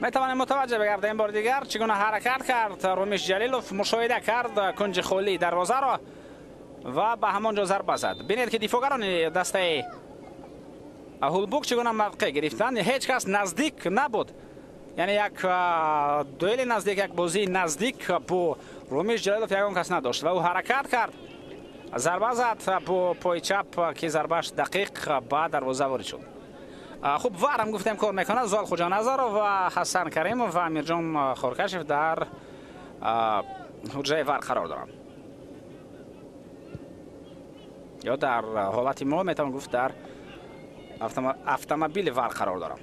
Метавонем мутаваҷҷеҳ бигардем бори дигар чӣ гуна ҳаракат кард Ромиш Ҷалилов. Мушоҳида кард кунҷи холии дарвозаро ва ба ҳамон ҷо зарба зад. Бинед ки дифоъгарони дастаи Ҳулбук чӣ гуна мавқеъ гирифтанд. Ҳеҷ кас наздик набуд, яъне як дуэли наздик, як бозии наздик бо Ромиш Ҷалилов ягон кас надошт ва ӯ ҳаракат кард, зарба зад бо пои чап ки зарбааш дақиқ ба дарвоза ворид шуд. Хуб, варам гуфтем кор мекунад. Зуал Хуҷаназаров ва Ҳасан Каримов ва Амирҷон Хоркашев дар ҳуҷраи вар қарор доранд. Ё дар ҳолати мо метавон гуфт дар автомобили вар қарор доранд.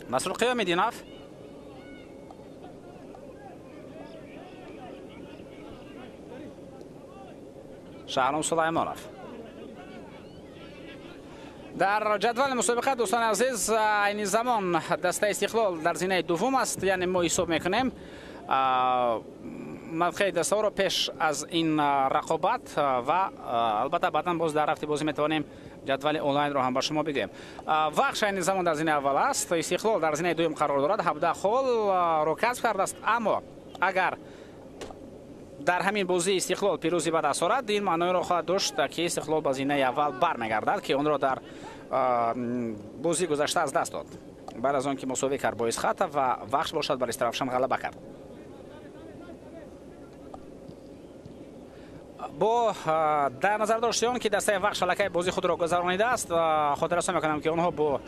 Масрур Қиёмиддинов. Шаҳром Сулаймонов. Дар ҷадвали мусобиқа, дӯстони азиз, айни замон дастаи Истиқлол дар зинаи дуввум аст. Яъне мо ҳисоб мекунем мавқеи дастаҳоро пеш аз ин рақобат ва албатта баъдан боз дар рафти бозӣ метавонем ҷадвали онлайнро ҳам ба шумо бигӯем. Вахш айни замон дар зинаи аввал аст, Истиқлол дар зинаи дуюм қарор дорад, 17 холро касб кардааст. Аммо агар дар ҳамин бозӣ Истиқлол пирӯзӣ ба даст орад, ин маъноеро хоҳад дошт ки Истиқлол ба зинаи аввал бармегардад, ки онро дар бозӣ гузашта аз даст дод, баъд аз он ки мусовӣ кард бо Исхата ва Вахш бошад бар Истаравшан ғалаба кард. Бо дар назар дошти он ки дастаи Вахш аллакай бозии худро гузаронидааст, хотиррасон мекунам ки онҳо бо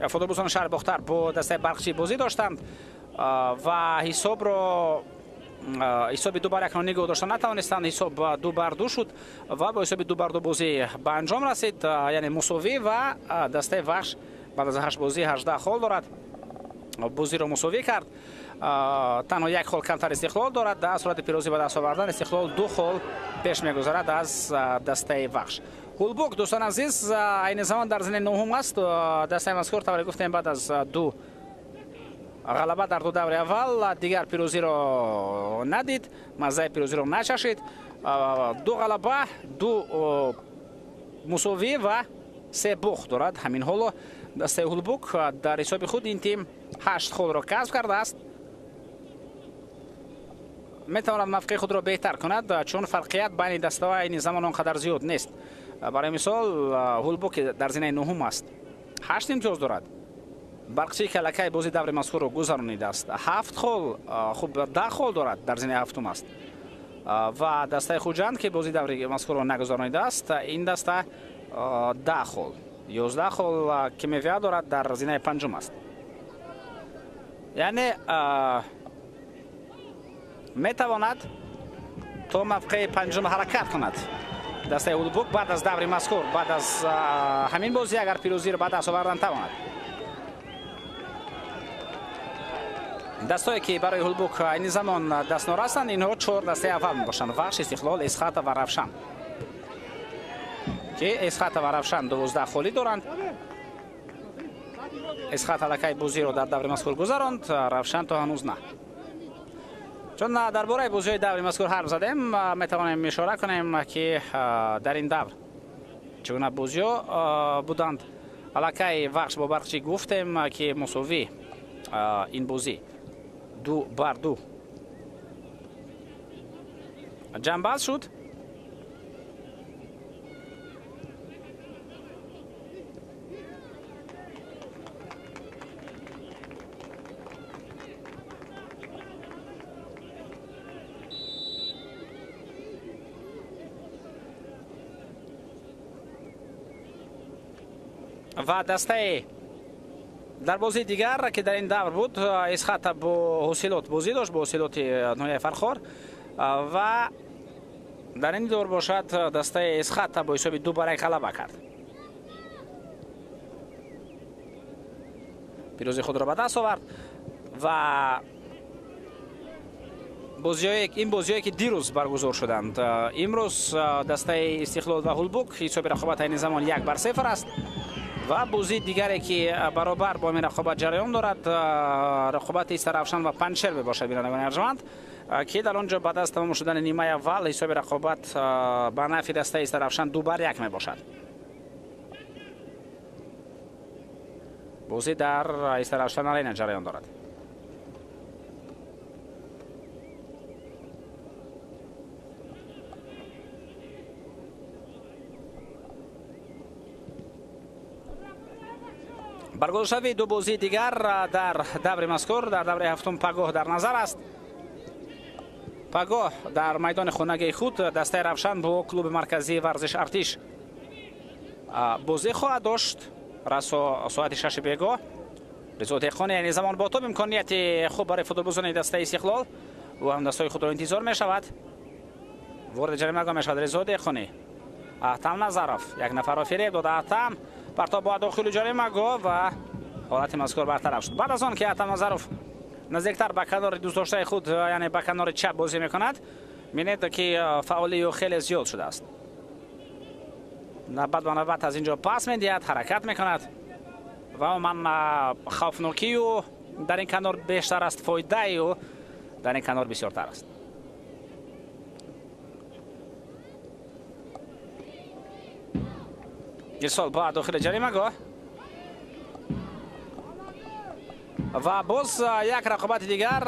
футболбозони шаҳри Бохтар бо дастаи Барқчӣ бозӣ доштанд ва ҳисобро ҳисоби 2-1 нигоҳ дошта натавонистанд. Ҳисоб 2-2 шуд ва бо ҳисоби 2-2 бозӣ ба анҷом расид, яъне мусовӣ, ва дастаи Вахш баъд аз 8 бозӣ 18 хол дорад. Бозиро мусовӣ кард. Танҳо як хол камтар Истиқлол дорад. Дар сурати пирӯзӣ ба даст овардан Истиқлол 2 хол пеш мегузарад аз дастаи Вахш. Ҳулбук, дӯстони азиз, айни замон дар зинаи нӯҳум аст. Дастаи мазкур, тавре гуфтем, баъд аз 2 ғалаба дар 2 даври аввал дигар пирӯзиро надид, маззаи пирӯзиро начашид. 2 ғалаба, 2 мусовӣ ва 3 бухт дорад. Ҳамин ҳоло дастаи Ҳулбук дар ҳисоби худ ин тим 8 холро касб кардааст. Метавонад мавқеи худро беҳтар кунад, чун фарқият байни дастаҳо айни замон он қадар зиёд нест. Барои мисол Ҳулбук ки дар зинаи нуҳум аст, 8 имтиёз дорад. Барқчӣ ки аллакай бозии даври мазкурро гузаронидааст, 7 хол, хуб 10 хол дорад, дар зинаи ҳафтум аст. Ва дастаи Хуҷанд ки бозии даври мазкурро нагузаронидааст, ин даста 10 хол, 11 хол ки мевиа дорад, дар зинаи панҷум аст. Яъне метавонад то мавқеи панҷум ҳаракат кунад дастаи Ҳулбук баъд аз даври мазкур, баъд аз ҳамин бозӣ агар пирӯзиро ба даст овардан тавонад. Дастое ки барои Ҳулбук айни замон дастнорастанд, инҳо 4 дастаи аввал мебошанд: Вахш, Истиқлол, Эсхата ва Равшан, ки Эсхата ва Равшан 12 холӣ доранд. Эсхат аллакай бозиро дар даври мазкур гузаронд, Равшан то ҳанӯз на. Чун дар бораи бозиҳои даври мазкур ҳарф задем, метавонем ишора кунем ки дар ин давр чӣ гуна бозиҳо буданд. Аллакай Вахш бо Барқчӣ гуфтем ки мусовӣ ин бозӣ 2-2 ҷамъбаст шуд. Ва дастаи дар бозии дигар ки дар ин давр буд, Эсхата бо Ҳосилот бозӣ дошт, бо Ҳосилоти ноҳияи Фархор, ва дар ин дор бошад дастаи Эсхата бо ҳисоби 2-1 ғалаба кард. Пирӯзии худро ба даст овард ва ин бозиҳое ки дирӯз баргузор шуданд, имрӯз дастаи Истиқлол ва Ҳулбук ҳисоби рақобат айни замон 1-0 аст. Ва бозии дигаре ки баробар бо ҳамин рақобат ҷараён дорад, рақобати Истаравшан ва Панҷшер мебошад, бинандагони арҷманд, ки дар он ҷо баъд аз тамом шудани нимаи аввал ҳисоби рақобат ба нафъи дастаи Истаравшан 2-1 мебошад. Бозӣ дар Истаравшан Арена ҷараён дорад. Баргузоршавии ду бозии дигар дар даври мазкур дар давраи ҳафтум пагоҳ дар назар аст. Пагоҳ дар майдони хонагии худ дастаи Равшан бо клуби марказии варзиш Артиш бозӣ хоҳад дошт. Расо соати 6 бегоҳ. Ризо Деҳқони айни замон бо тоб имконияти хуб барои футболбозони дастаи Истиқлол. Ӯ ҳам дастҳои худро интизор мешавад. Ворид ҷаримагоҳ мешавад Ризо Деҳқонӣ. Аҳтам Назаров як нафарро фиреб дод. Аҳтам партоб ба дохили ҷаримагоҳ ва ҳолати мазкур бартараф шуд. Баъд аз он ки Аҳтам Назаров наздиктар ба канори дӯстдоштаи худ, яъне ба канори чап бозӣ мекунад, мебинед ки фаъолии ӯ хеле зиёд шудааст. Навбат ба навбат аз ин ҷо пас медиҳад, ҳаракат мекунад ва умуман хавфнокии ӯ дар ин канор бештар аст, фоидаи ӯ дар ин канор бисёртар аст. Ирсол ба дохили ҷаримагоҳ ва боз як рақобати дигар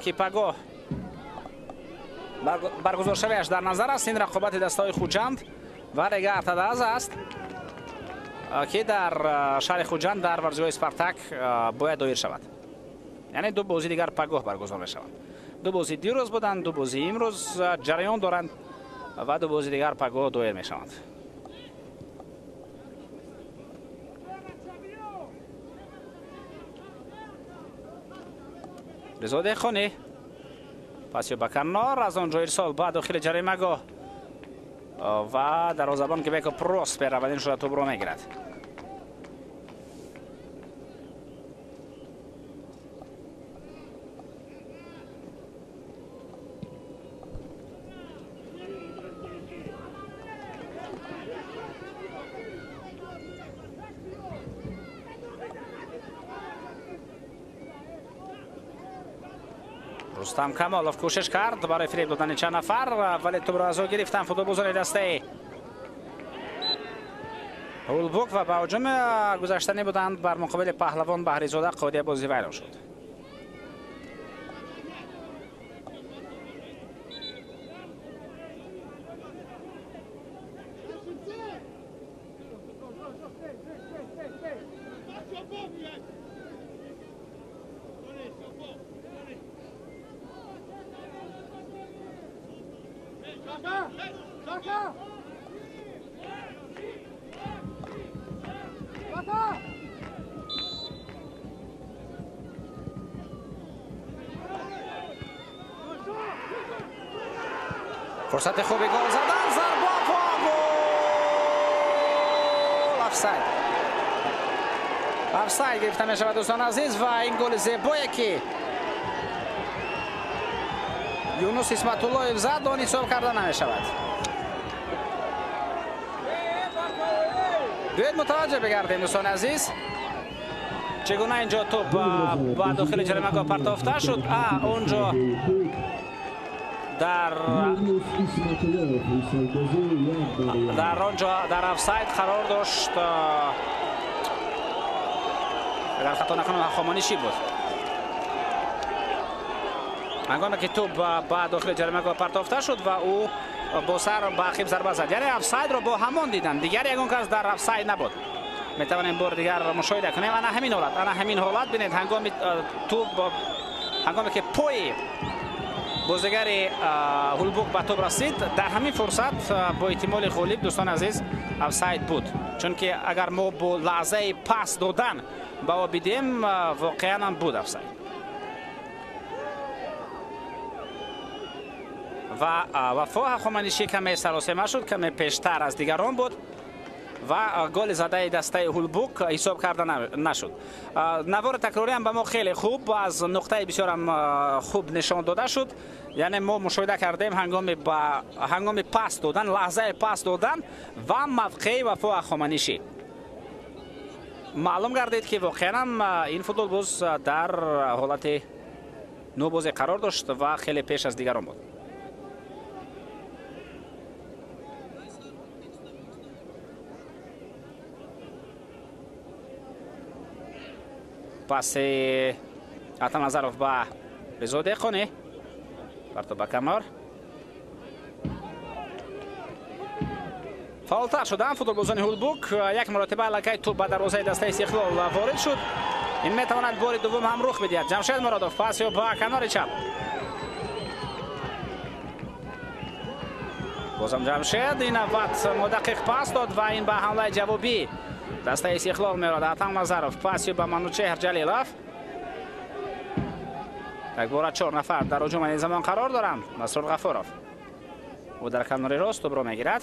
ки пагоҳ баргузоршавиаш дар назар аст. Ин рақобати дастаҳои Хуҷанд ва Рега Артадаз аст ки дар шаҳри Хуҷанд дар варзишгоҳи Спартак бояд доир шавад. Яъне ду бозии дигар пагоҳ баргузор мешаванд. Ду бозӣ дирӯз буданд, ду бозии имрӯз ҷараён доранд ва ду бозии дигар пагоҳ доир мешаванд. Ризо Деҳқонӣ пасё ба канор, аз он ҷо ирсол ба дохили ҷаримагоҳ ва дарвозабон ки Беко Проспер аввалин шуда тӯбро мегирад. Рустам Камолов кӯшиш кард барои фиреб додани чанд нафар, вале тӯбро аз ӯ гирифтан футболбозони дастаи Ҳулбук ва ба ҳуҷум гузаштанӣ буданд бар муқобили Паҳлавон Баҳризода. Қоидия бозӣ вайрон шуд. Фурсати хуби гол задан, зарба ва гол! Офсайд. Офсайд гирифта мешавад, дӯстони азиз, ва ин голи зебое ки Юнус Исматуллоев зад, он ҳисоб карда намешавад. Биёед мутаваҷҷеҳ бигардем, дӯстони азиз, чӣ гуна инҷо тӯп ба дохили ҷаримагоҳ партофта шуд. Онҷо дар онҷо дар офсайд қарор дошт, агар хато накунам, Ҳахоманишӣ буд. Ҳангоме ки тӯп ба дохили ҷаримагоҳ партофта шуд ва ӯ бо сар ба ақиб зарба зад, яъне офсайдро бо ҳамон диданд, дигар ягон кас дар офсайд набуд. Метавонем бори дигар мушоҳида кунем. Ана ҳамин ҳолат, ана ҳамин ҳолат. Бинед, ҳангоми тӯп, ҳангоме ки пои бозигари Ҳулбук ба тӯп расид, дар ҳамин фурсат бо эҳтимоли ғолиб, дӯстони азиз, офсайд буд, чунки агар мо бо лаҳзаи пас додан ба ӯ бидем, воқеан ҳам буд офсайд. Ва Вафо Ҳахоманишӣ каме саросема шуд, каме пештар аз дигарон буд ва голи задаи дастаи Ҳулбук ҳисоб карда нашуд. Навори такрорӣ ҳам ба мо хеле хуб аз нуқтаи бисёрам хуб нишон дода шуд. Яъне мо мушоҳида кардем ҳангоми пас додан, лаҳзаи пас додан ва мавқеи Вафо Ҳахоманишӣ. Маълум гардид, ки воқеан ҳам ин футболбоз дар ҳолати нобозӣ қарор дошт ва хеле пеш аз дигарон буд. Паси Атам Назаров ба Резо Деҳқонӣ, партоб ба канор. Фаъолтар шуданд футболбозони Ҳулбук. Як маротиба аллакай тӯп ба дарвозаи дастаи Истиқлол ворид шуд. Ин метавонад бори дуввум ҳам рух бидиҳад. Ҷамшед Муродов пас ё ба канори чап. Бозам Ҷамшед ин навбат мудақиқ пас дод ва ин ба ҳамлаи ҷавобӣ дастаи Истиқлол меравад. Атам Назаров пас ба Манучеҳр Ҷалилов. Якбора 4 нафар дар ҳуҷум ин замон қарор доранд. Масрур Ғафуров ӯ дар канори рост тӯпро мегирад.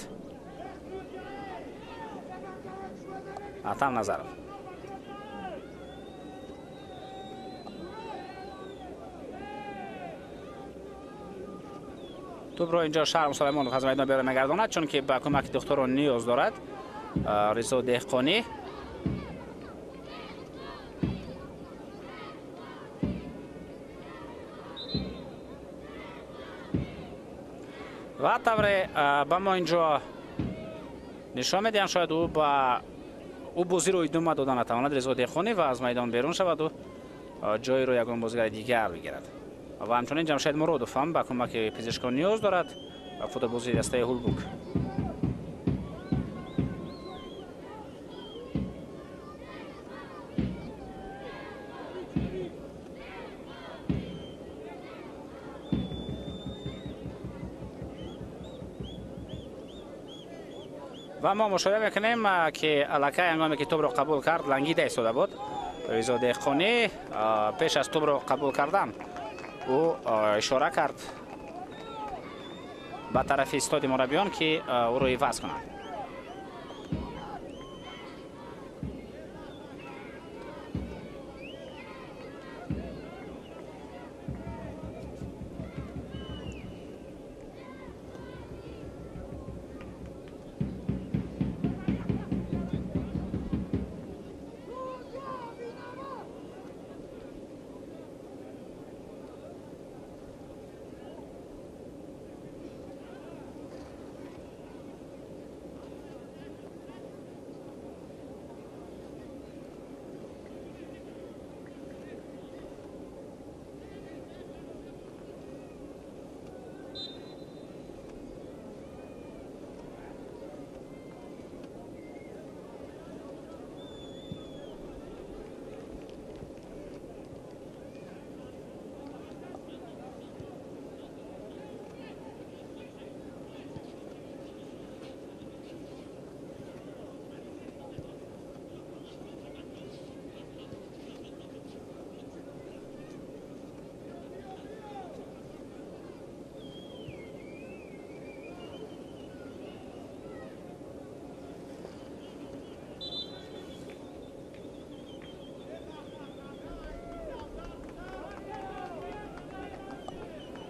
Атам Назаров тӯпро инҷо Шаҳром Сулаймонов аз майдон берун мегардонад, чунки ба кӯмаки духтурон ниёз дорад. Резо Деҳқонӣ ва тавре ба мо инҷо нишон медиҳанд, шояд ӯ ба ӯ бозиро идома дода натавонад Резо Деҳқонӣ ва аз майдон берун шаваду ҷойро ягон бозигари дигар бигирад. Ва ҳамчунин Ҷамшед Муродов ҳам ба кӯмаки пизишкон ниёз дорад ва футболбозии дастаи Ҳулбук. Ва мо мушоҳида мекунем, ки аллакай ҳангоме ки тӯбро қабул кард, лангида истода буд Резо Деҳқонӣ. Пеш аз тӯбро қабул кардан ӯ ишора кард ба тарафи истоди мураббиён, ки ӯро иваз кунанд.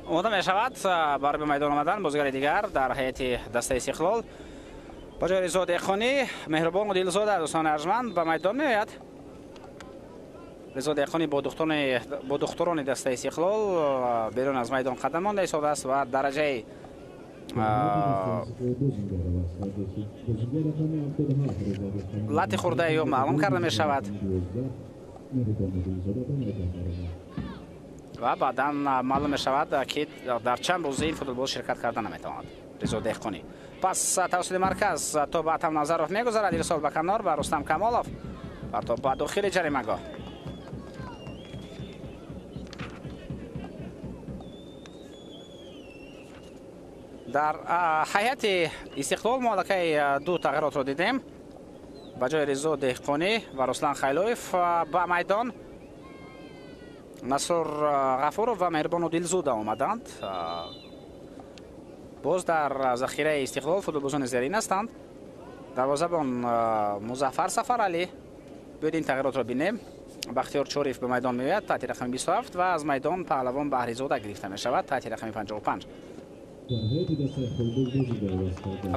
Омода мешавад барои ба майдон омадан бозигари дигар дар ҳайати дастаи Истиқлол. Ба ҷои Ризо Деҳқонӣ Меҳрубон Одилзода, дӯстони арҷманд, ба майдон меояд. Ризо Деҳқонӣ бо духтурони дастаи Истиқлол берун аз майдон қадам монда истодааст ва дараҷаи лати хурдаи ё маълум карда мешавад ва баъдан маълум мешавад, ки дар чанд бозии футбол ширкат карда наметавонад Ризо Деҳқонӣ. Пас тавассути марказ то ба Атам Назаров мегузарад, ирсол ба канор ба Рустам Камолов, партоб ба дохили ҷаримагоҳ. Дар ҳайати Истиқлол мо аллакай ду тағйиротро дидем. Ба ҷои Ризо Деҳқонӣ ва Руслан Хайлоев ба майдон Насрур Ғафуров ва Меҳрибон Одилзода омаданд. Боз дар захираи Истиқлол футболбозони зерин ҳастанд. Дарвозабон Музаффар Сафаралӣ. Биёед ин тағйиротро бинем. Бахтиёр Чориев ба майдон меояд таҳти рақами 27 ва аз майдон Паҳлавон Баҳризода гирифта мешавад таҳти рақами 55.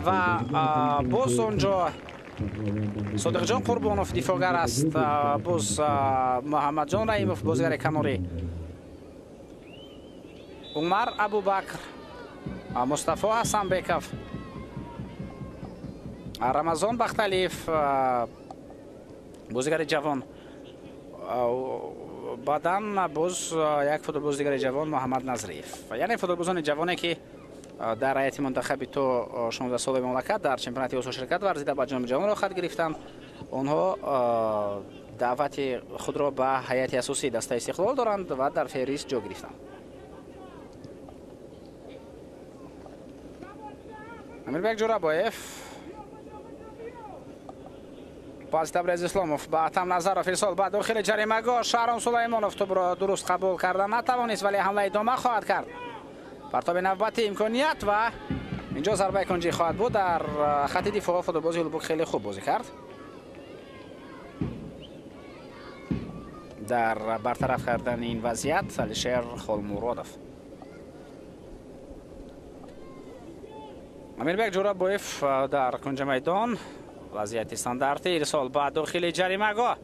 Ва боз онҷо Содиқҷон Қурбонов дифоъгар аст, боз Муҳаммадҷон Раимов бозигари канорӣ, Умар Абубакр, Мустафо Ҳасанбеков, Рамазон Бахталиев бозигари ҷавон, баъдан боз як футболбози дигари ҷавон Муҳаммад Назриев. Яъне футболбозони ҷавоне, ки дар ҳайати мунтахаби то 16 солаи мамлакат дар чемпионати Осиё ширкат варзида ба ҷоми ҷаҳонро хат гирифтанд. Онҳо даъвати худро ба ҳайати асосии дастаи Истиқлол доранд ва дар феҳрист ҷо гирифтанд. Амирбек Ҷурабоев, пас Табрез Исломов ба Атам Назаров ирсол ба дохили ҷаримагоҳ. Шаҳром Сулаймонов тӯбро дуруст қабул карда натавонист, вале ҳамла идома хоҳад кард. Партоби навбати имконият ва инҷо зарбаи кунҷӣ хоҳад буд. Дар хати дифоъ футболбози Ҳулбук хеле хуб бозӣ кард. Дар бартараф кардани ин вазъият Алишер Холмуродов. Амирбек Ҷурабоев дар кунҷи майдон, вазъияти стандартӣ, ирсол ба дохили ҷаримагоҳ.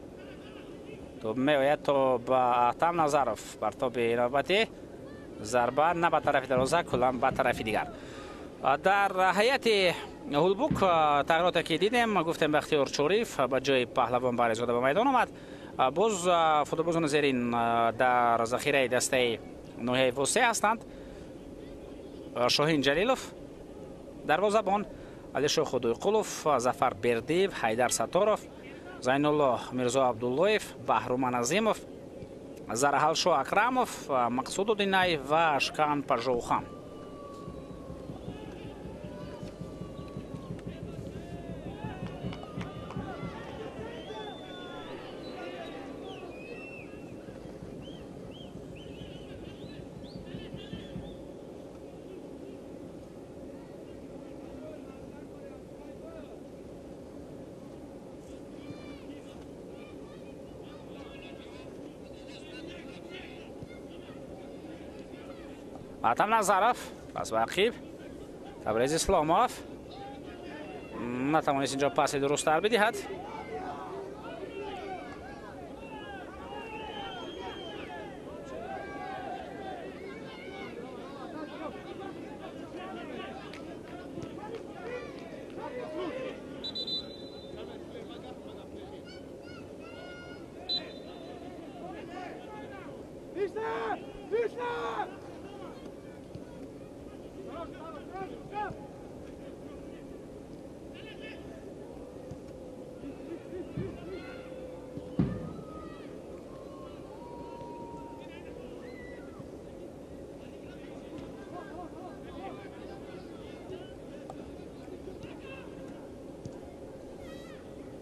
Тӯб меояд то ба Атам Назаров. Партоби навбатӣ, зарба на ба тарафи дарвоза, куллан ба тарафи дигар. Дар ҳайати Ҳулбук тағйироте ки дидем, гуфтем Бахтиёр Чориев ба ҷои Паҳлавон Баҳризода ба майдон омад. Боз футболбозони зерин дар захираи дастаи ноҳияи Восеъ ҳастанд. Шоҳин Ҷалилов дарвозабон, Алишо Худойқулов, Зафар Бердиев, Ҳайдар Сатторов, Зайнуллоҳ Мирзо Абдуллоев, Баҳруман Азимов, Зарҳалшо Акрамов, Мақсуд Одинаев ва Ашкан Пажоухан. Атам Назаров пас ба ақиб, Табрез Исломов натавонист инҷо паси дурусттар бидиҳад.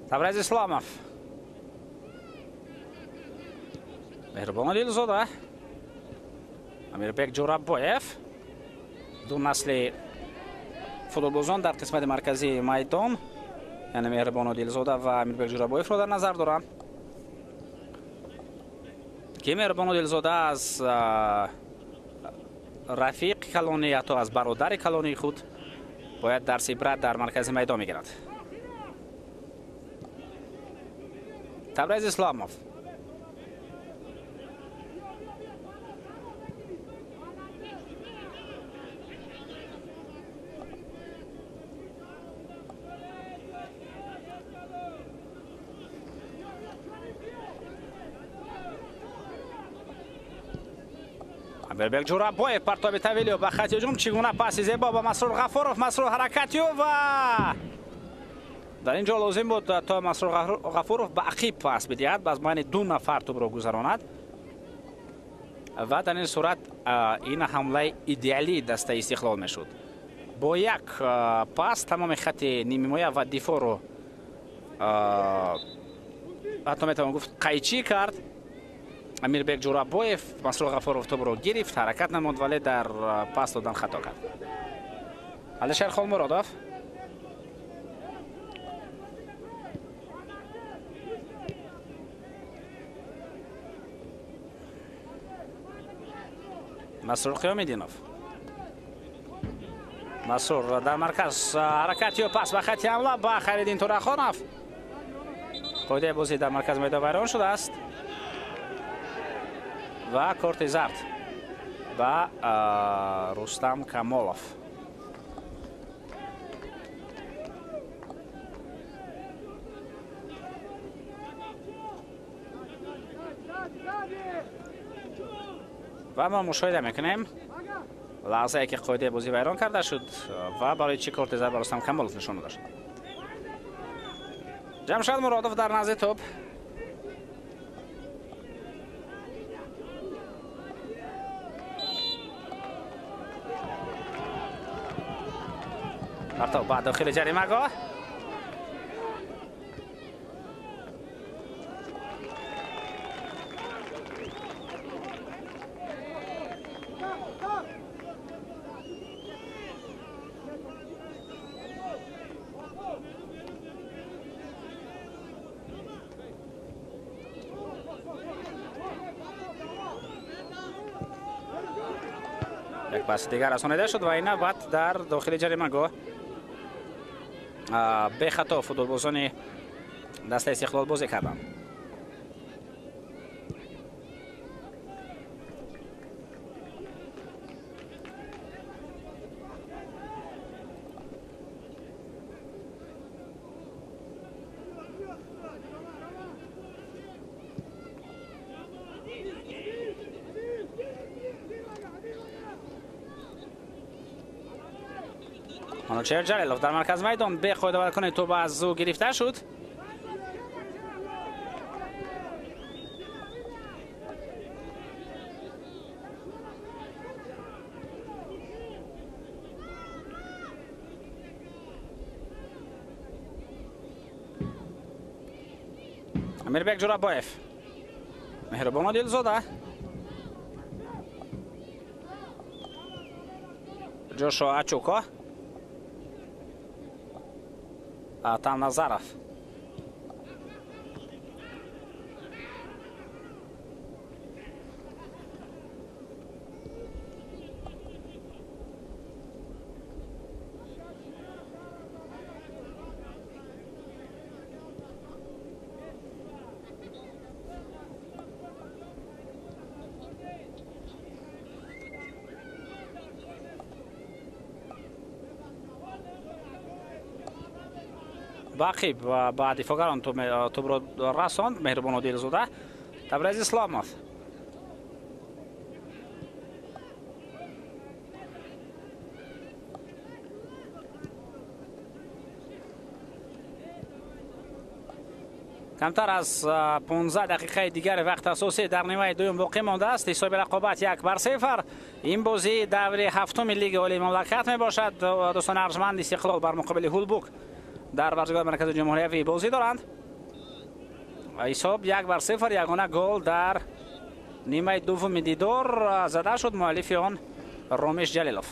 Табрез Исломов, Меҳрубон Одилзода, Амирбек Ҷурабоев, ду насли футболбозон дар қисмати марказии майдон, яъне Меҳрубон Одилзода ва Амирбек Ҷурабоевро дар назар дорам, ки Меҳрубон Одилзода аз рафиқи калонӣ, ҳатто аз бародари калонии худ бояд дарси ибрат дар маркази майдон мегирад. Табрез Исломов. Амирбек Ҷурабоев партоби тавилиё ба хати ҳуҷум. Чӣ гуна паси зебо ба Масрур Ғафуров. Масрур ҳаракатиё ва дар ин ҷо лозим буд то Масрур Ғафуров ба ақиб пас бидиҳад, аз байни ду нафар тӯбро гузаронад ва дар ин сурат ин ҳамлаи идеалии дастаи Истиқлол мешуд. Бо як пас тамоми хати нимҳимоя ва дифоъро ҳатто метавон гуфт қайчӣ кард. Амирбек Ҷурабоев Масрур Ғафуров тӯбро гирифт, ҳаракат намуд, вале дар пас додан хато кард. Алишер Холмуродов. Масрур Қиёмиддинов. Масрур дар марказ ҳаракат ё пас ба хати ҳамла ба Хайриддин Турахонов. Қоидаи бозӣ дар марказ майдон вайрон шудааст ва корти зард ба Рустам Камолов. Ва мо мушоҳида мекунем лаҳзае ки қоидаи бозӣ вайрон карда шуд ва барои чӣ корти зард ба Рустам Камолов нишон дода шуд. Ҷамшед Муродов дар назди тӯб. Партов ба дохили ҷаримагоҳ. Як паси дигар расонида шуд ва ин навбат дар дохили ҷаримагоҳ бехато футболбозони дастаи Истиқлол бозӣ карданд. Манучеҳр Ҷалилов дар марказ майдон бе қоидаваркуни тӯб аз ӯ гирифта шуд. Амирбек Ҷурабоев, Меҳрубон Одилзода, Ҷошуа Ачуко, Атам Назаров. Бақиб ба дифоъгарон тӯбро расонд Меҳрубон Одилзода. Табрез Исломов. Камтар аз 15 дақиқаи дигари вақти асосӣ дар нимаи дуюм боқӣ мондааст. Ҳисоби рақобат 1-0. Ин бозӣ даври ҳафтуми Лигаи Олии мамлакат мебошад. Дӯстони арҷманд, Истиқлол бар муқобили Ҳулбук дар варзишгоҳи маркази ҷумҳуриявӣ бозӣ доранд. Ҳисоб 1-0. Ягона гол дар нимаи дуввуми дидор зада шуд. Муаллифи он Ромиш Ҷалилов.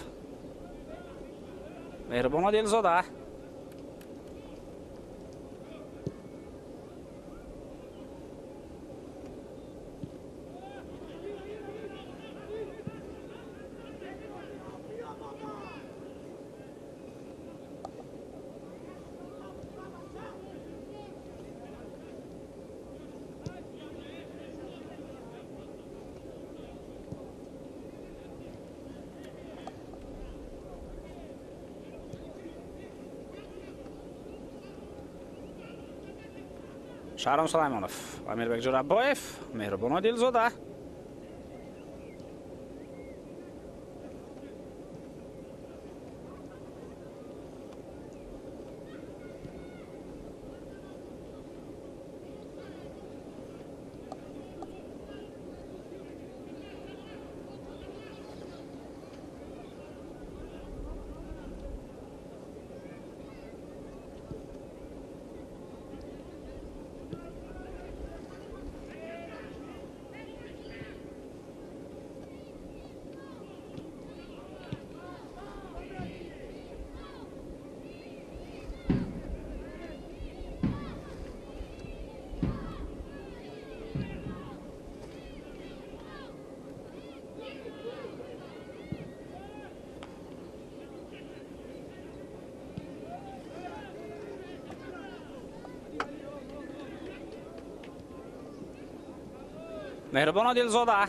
Меҳрубон Одилзода. Шаҳром Сулаймонов, Амирбек Ҷӯрабоев, Меҳрубон Одилзода. Меҳрубон Одилзода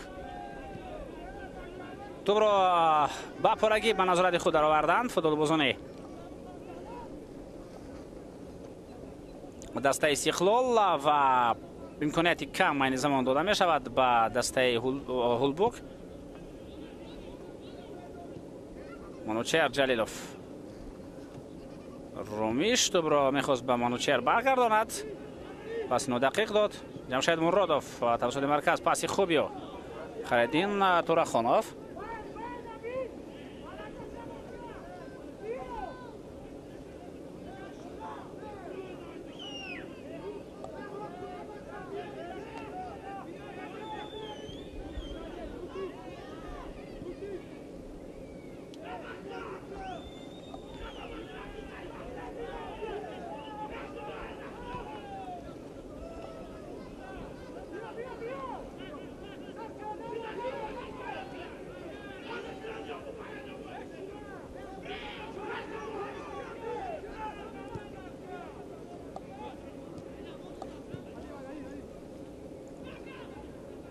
тӯбро ба пуррагӣ ба назорати худ дароварданд футболбозони дастаи Истиқлол ва имконияти кам айни замон дода мешавад ба дастаи Ҳулбук. Манучер Ҷалилов Румиш тӯбро мехост ба Манучер баргардонад, пас нодақиқ дод. Ҷамшед Муродов тавассути марказ паси хубиё Хайриддин Турахонов.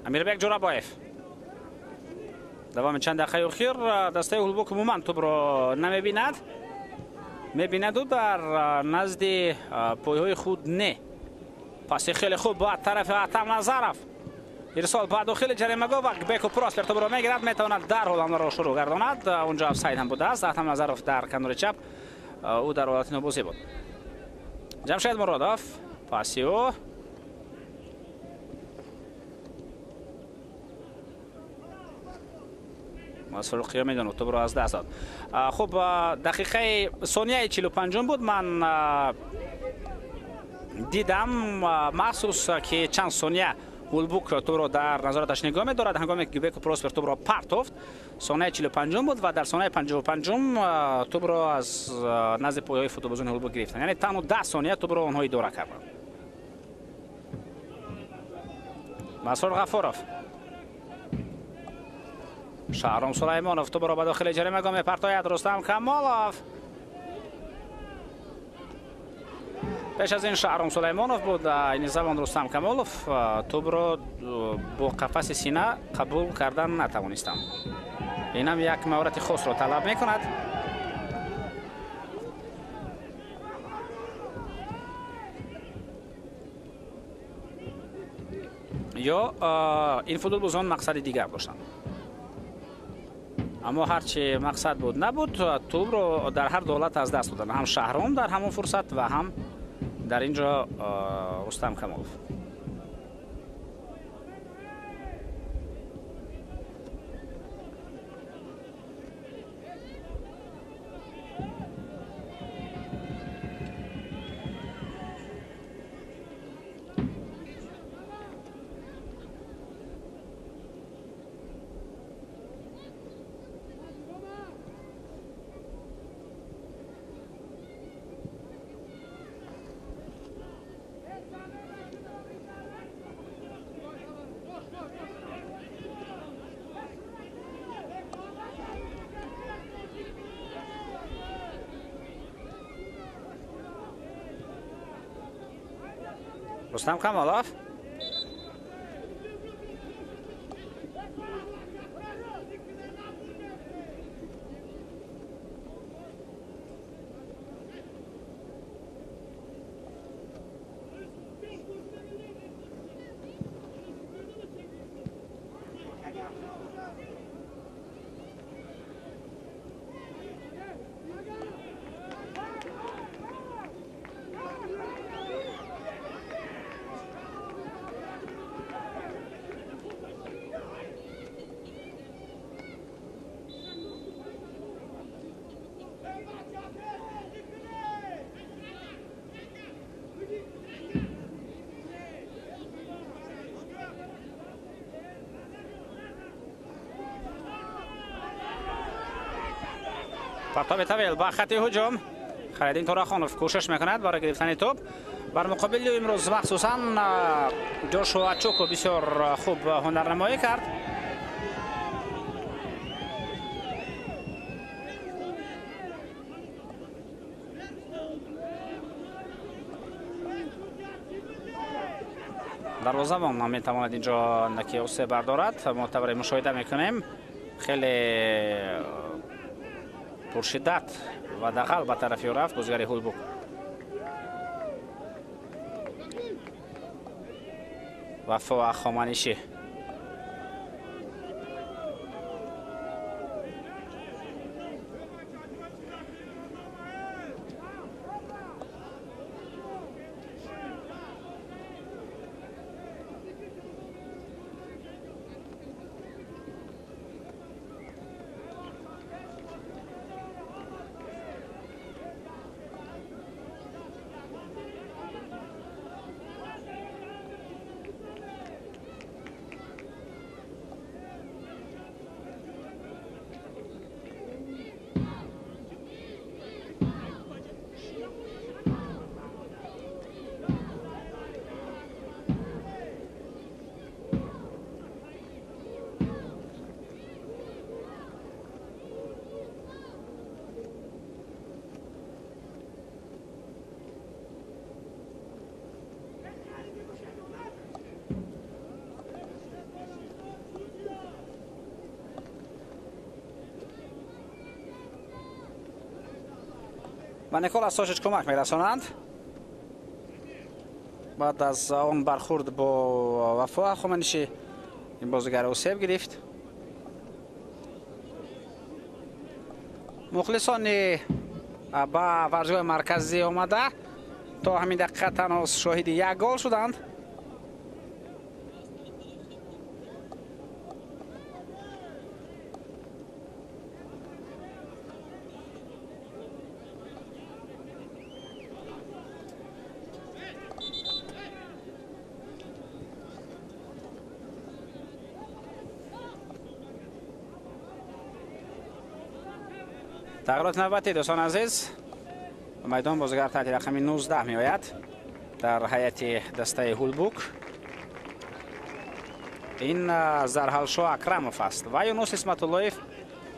Амирбек Ҷӯрабоев. Давоми чанд дақиқаи охир дастаи Ҳулбук умуман тӯбро намебинад, мебинаду дар назди пойҳои худ не. Паси хеле хуб ба тарафи Атам Назаров. Ирсол ба дохили ҷаримагоҳ ва Беку Проспер тӯбро мегирад, метавонад дарҳол ҳамларо шурӯъ гардонад. Унҷо офсайд ҳам будааст. Атам Назаров дар канори чап, ӯ дар ҳолати нобозӣ буд. Ҷамшед Муродов паси ӯ Масрур Қиёмидонов тӯбро аз даст дод. Хуб, дақиқаи сонияи 45 буд. Ман дидам махсус ки чанд сония Ҳулбук тӯбро дар назораташ нигоҳ медорад. Ҳангоме ки Беку Проспер тӯбро партофт, сонияи 45 буд ва дар сонияи 55 тӯбро аз назди пойҳои футболбозони Ҳулбук гирифтанд. Яъне танҳо 10 сония тӯбро онҳо идора карданд. Масрур Ғафуров. Шаҳром Сулаймонов тӯбро ба дохили ҷаримагоҳ мепартояд. Рустам Камолов. Пеш аз ин Шаҳром Сулаймонов буд, айни замон Рустам Камолов тӯбро бо қафаси сина қабул кардан натавонистанд. Инам як маҳорати хосро талаб мекунад. Ё ин футболбозон мақсади дигар доштанд. Аммо ҳарчи мақсад буд набуд, тӯбро дар ҳар ду ҳолат аз даст доданд. Ҳам Шаҳром дар ҳамон фурсат ва ҳам дар ин ҷо Рустам Камолов. Рустам Камолов. Партоби тавил ба хати ҳуҷум. Хайриддин Торахонов кӯшиш мекунад барои гирифтани тӯб. Бар муқобили ӯ имрӯз махсусан Ҷошуа Чуку бисёр хуб ҳунарнамоӣ кард. Дарвозабон метавонад инҷо ки осеб бардорад. Мо тавре мушоҳида мекунем, хеле пуршиддат ва дағал ба тарафи ӯ рафт бозигари Ҳулбук. Вафо Ахоманишӣ. Ба Никола Сошич кӯмак мерасонанд. Баъд аз он бархӯрд бо Вафо Ахоманишӣ ин бозигар осеб гирифт. Мухлисони ба варзишгоҳи марказӣ омада то ҳамин дақиқа танҳо шоҳиди як гол шуданд. Тағйирот навбатӣ, дӯстони азиз, майдон бозигар таҳти рақами 19 меояд дар ҳайати дастаи Ҳулбук. Ин Зарҳалшо Акрамов аст ва Юнус Исматуллоев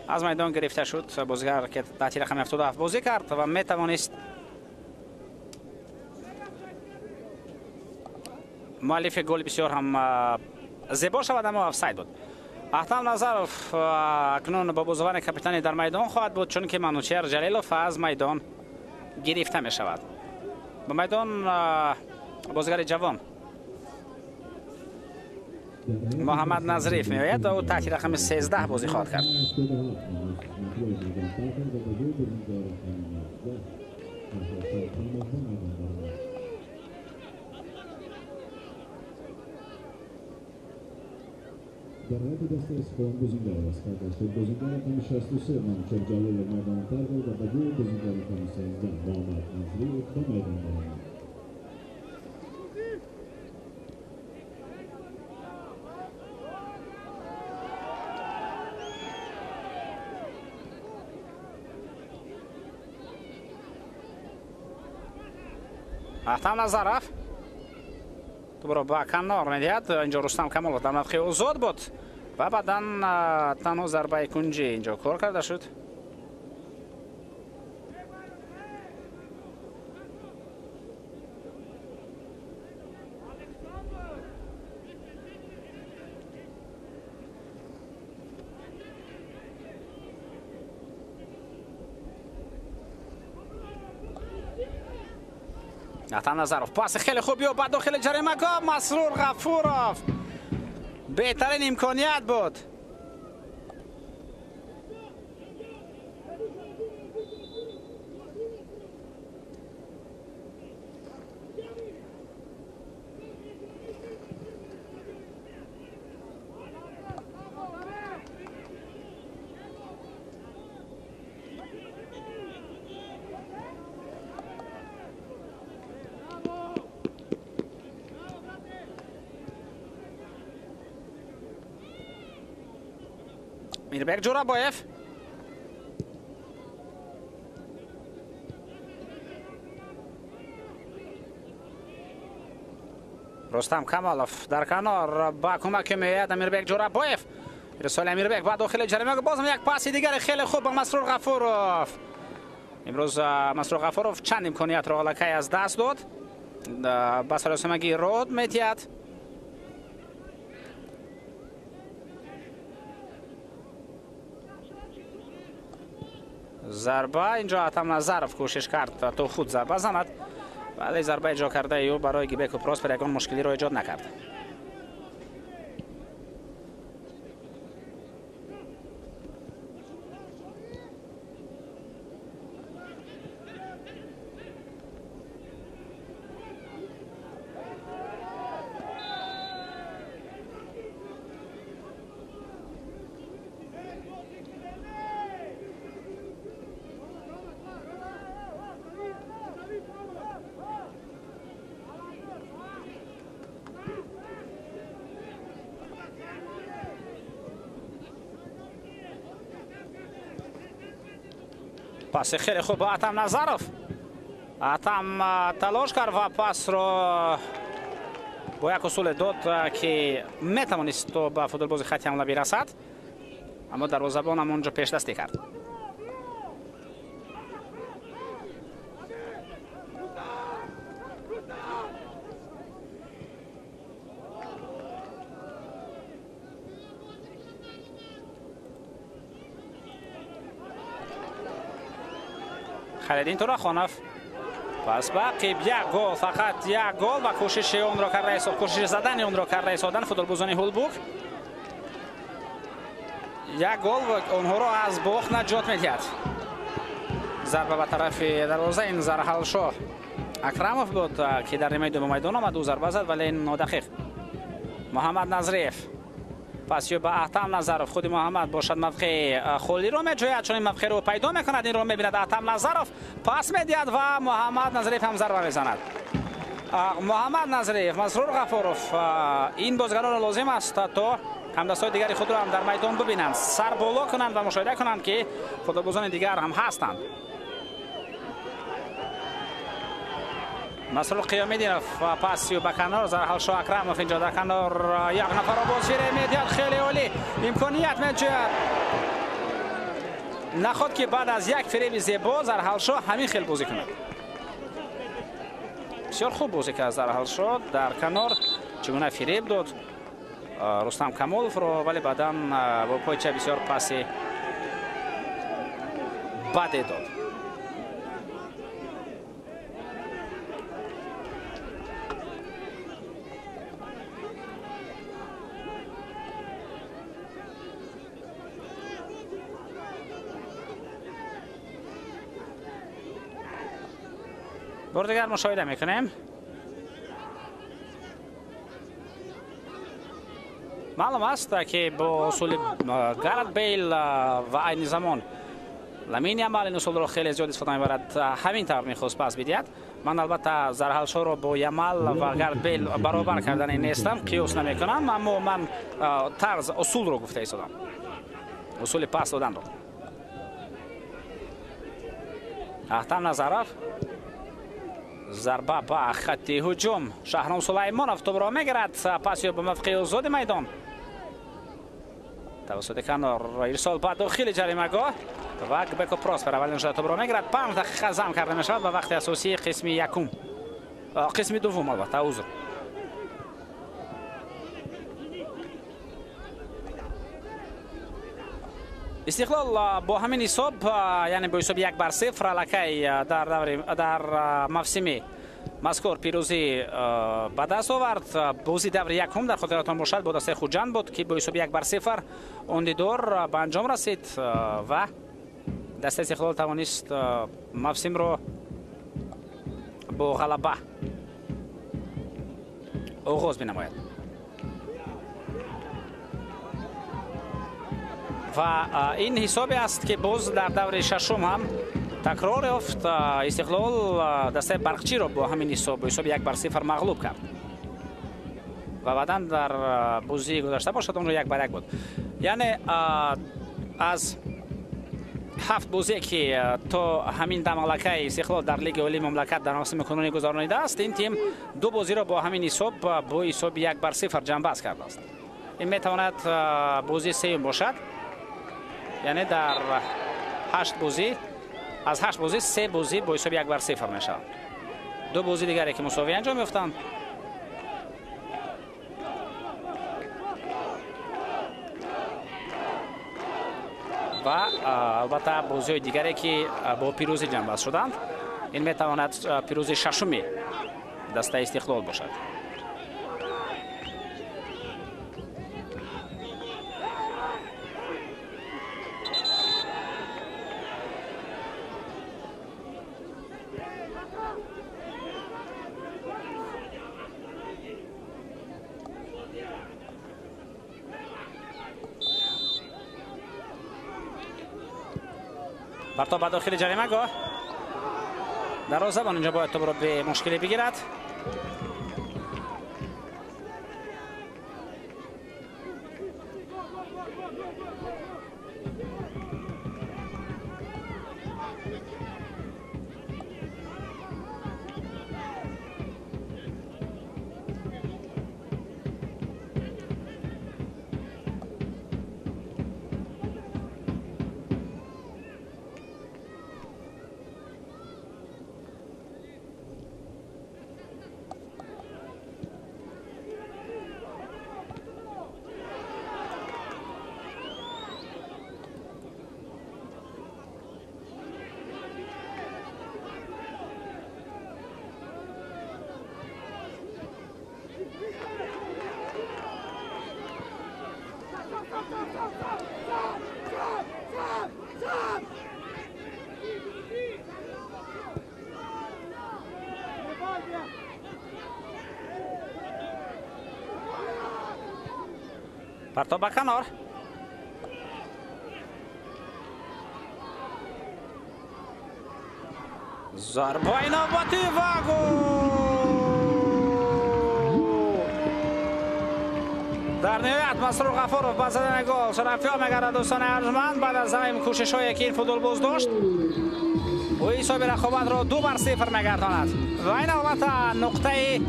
аз майдон гирифта шуд. Бозигар ки таҳти рақами 77 бозӣ кард ва метавонист муаллифи голи бисёр ҳам зебо шавад, аммо офсайд буд. Ахтам Назаров акнун бо бозувани капитани дар майдон хоҳад буд, чунки Манучер Ҷалилов аз майдон гирифта мешавад. Ба майдон бозигари ҷавон Муҳаммад Назриев меояд ва ӯ таҳти рақами 13 бозӣ хоҳад кард. Дар ҳайати дастаи Исфаҳон бозингар иваз карда шуд. Бозингар рақами 63 Манучер Ҷалилов майдонро тарк кард ва ба ҷои бозингар рақами 13 Муҳаммад Назриев ба майдон баромад. Ахтам Назаров тӯбро ба канор медиҳад. Инҷо Рустам Камолов дар мавқеи озод буд ва баъдан танҳо зарбаи кунҷӣ инҷо кор карда шуд. Ахтам Назаров паси хеле хуб ё ба дохили ҷаримагоҳ. Масрур Ғафуров беҳтарин имконият буд. Мирбек Ҷурабоев. Рустам Камолов дар канор ба кӯмак меояд Амирбек Ҷӯрабоев. Ирсоли Амирбек ба дохили ҷаримагоҳ, бозам як паси дигари хеле хуб ба Масрур Ғафуров. Имрӯз Масрур Ғафуров чанд имкониятро аллакай аз даст дод. Ба саросимагӣ род метиҳад. Зарба инҷо Атам Назаров кӯшиш кард то худ зарба занад, вале зарба иҷро кардаи ӯ барои Гибеку Проспер ягон мушкилиро эҷод накард. Паси хеле хуб ба Атам Назаров. Атам талош кард ва пасро бо як усуле дод, ки метавонист то ба футболбози хати ҳамла бирасад, аммо дарвозабон ҳам онҷо пешдастӣ кард. Халидин Турахонов пас ба қиб, як гол, фақат як гол ва кӯшиши онро карда, кӯшиши задани онро карда истодан футболбозони Ҳулбук. Як гол онҳоро аз бохт наҷот медиҳад. Зарба ба тарафи дарвоза, ин Зарҳалшоҳ Акрамов буд, ки дар нимаи дуюми майдон омад, ӯ зарба зад, вале нодақиқ. Муҳаммад Назриев пас ё ба Аҳтам Назаров. Худи Муҳаммад бошад мавқеи холиро меҷӯяд, чунин мавқеро пайдо мекунад, инро мебинад Аҳтам Назаров, пас медиҳад ва Муҳаммад Назриев ҳам зарба мезанад. Муҳаммад Назриев, Масрур Ғафуров, ин бозигаронро лозим аст то ҳамдастҳои дигари худро ҳам дар майдон бибинанд, сар боло кунанд ва мушоҳида кунанд, ки футболбозони дигар ҳам ҳастанд. Масрур Қиёмидинов пас ё ба канор, Зарҳалшоҳ Акрамов инҷо дар канор як нафарро боз фиреб медиҳад, хеле олӣ имконият меҷӯяд. Наход ки баъд аз як фиреби зебо Зарҳалшоҳ ҳамин хел бозӣ кунад. Бисёр хуб бозӣ кард Зарҳалшоҳ дар канор, чӣ гуна фиреб дод Рустам Камоловро, вале баъдан бо пойча бисёр паси баде дод. Бор дигар мушоҳида мекунем. Маълум аст, ки бо усули Гарет Бейл ва айни замон Ламин Ямал ин усулро хеле зиёд истифода мебарад, ҳамин тавр мехост пас бидиҳад. Ман албатта Зарҳалшоҳро бо Ямал ва Гарет Бейл баробар кардани нестам, қиёс намекунам, аммо ман тарз усулро гуфта истодам, усули пас доданро. Аҳтам Назаров, зарба ба хатти ҳуҷум. Шаҳром Сулаймонов тӯбро мегирад, пас ё ба мавқеи озоди майдон тавассути канор ирсол ба дохили ҷаримагоҳ ва Гбеко Проспер аввалин шуда тӯбро мегирад. 5 дақиқа зам карда мешавад ба вақти асосии қисми якум, қисми дуввум, албатта, узр. Истиқлол бо ҳамин ҳисоб, яъне бо ҳисоби 1-0 аллакай дар мавсими мазкур пирӯзӣ ба даст овард. Бозии даври якум дар хотиратон бошад бо дастаи Хуҷанд буд, ки бо ҳисоби 1-0 он дидор ба анҷом расид ва дастаи Истиқлол тавонист мавсимро бо ғалаба оғоз бинамояд. Ва ин ҳисобе аст, ки боз дар даври шашум ҳам такрор ёфт. Истиқлол дастаи Барқчиро бо ҳамин ҳисоб, бо ҳисоби 1-0 мағлуб кард ва баъдан дар бозии гузашта бошад онро 1-1 буд. Яъне аз 7 бозие ки то ҳамин дам аллакай Истиқлол дар Лигаи Олии мамлакат дар мавсими кунунӣ гузаронидааст, ин тим 2 бозиро бо ҳамин ҳисоб бо ҳисоби 1-0 ҷамъбаст кардааст. Ин метавонад бозии сеюм бошад, яъне дар 8 бозӣ аз 8 бозӣ 3 бозӣ бо ҳисоби 1-0 мешавад. 2 бозии дигаре ки мусовӣ анҷом ёфтанд. Ва албатта бозиҳои дигаре ки бо пирӯзӣ ҷамъбаст шуданд, ин метавонад пирӯзии шашуми дастаи Истиқлол бошад. Партоб ба дохили ҷаримагоҳ. Дарвозабон инҷо бояд топро бе мушкилӣ бигирад. Партоб ба канор. Зарбаи навбатӣ ва гол! Дар ниҳоят Масрур Ғафуров ба задани гол шарафёб мегардад. Дӯстони арҷманд, баъд аз ҳамин кӯшишҳое ки ин футболбоз дошт, ӯ ҳисоби рақобатро 2-0 мегардонад ва ин албатта нуқтаи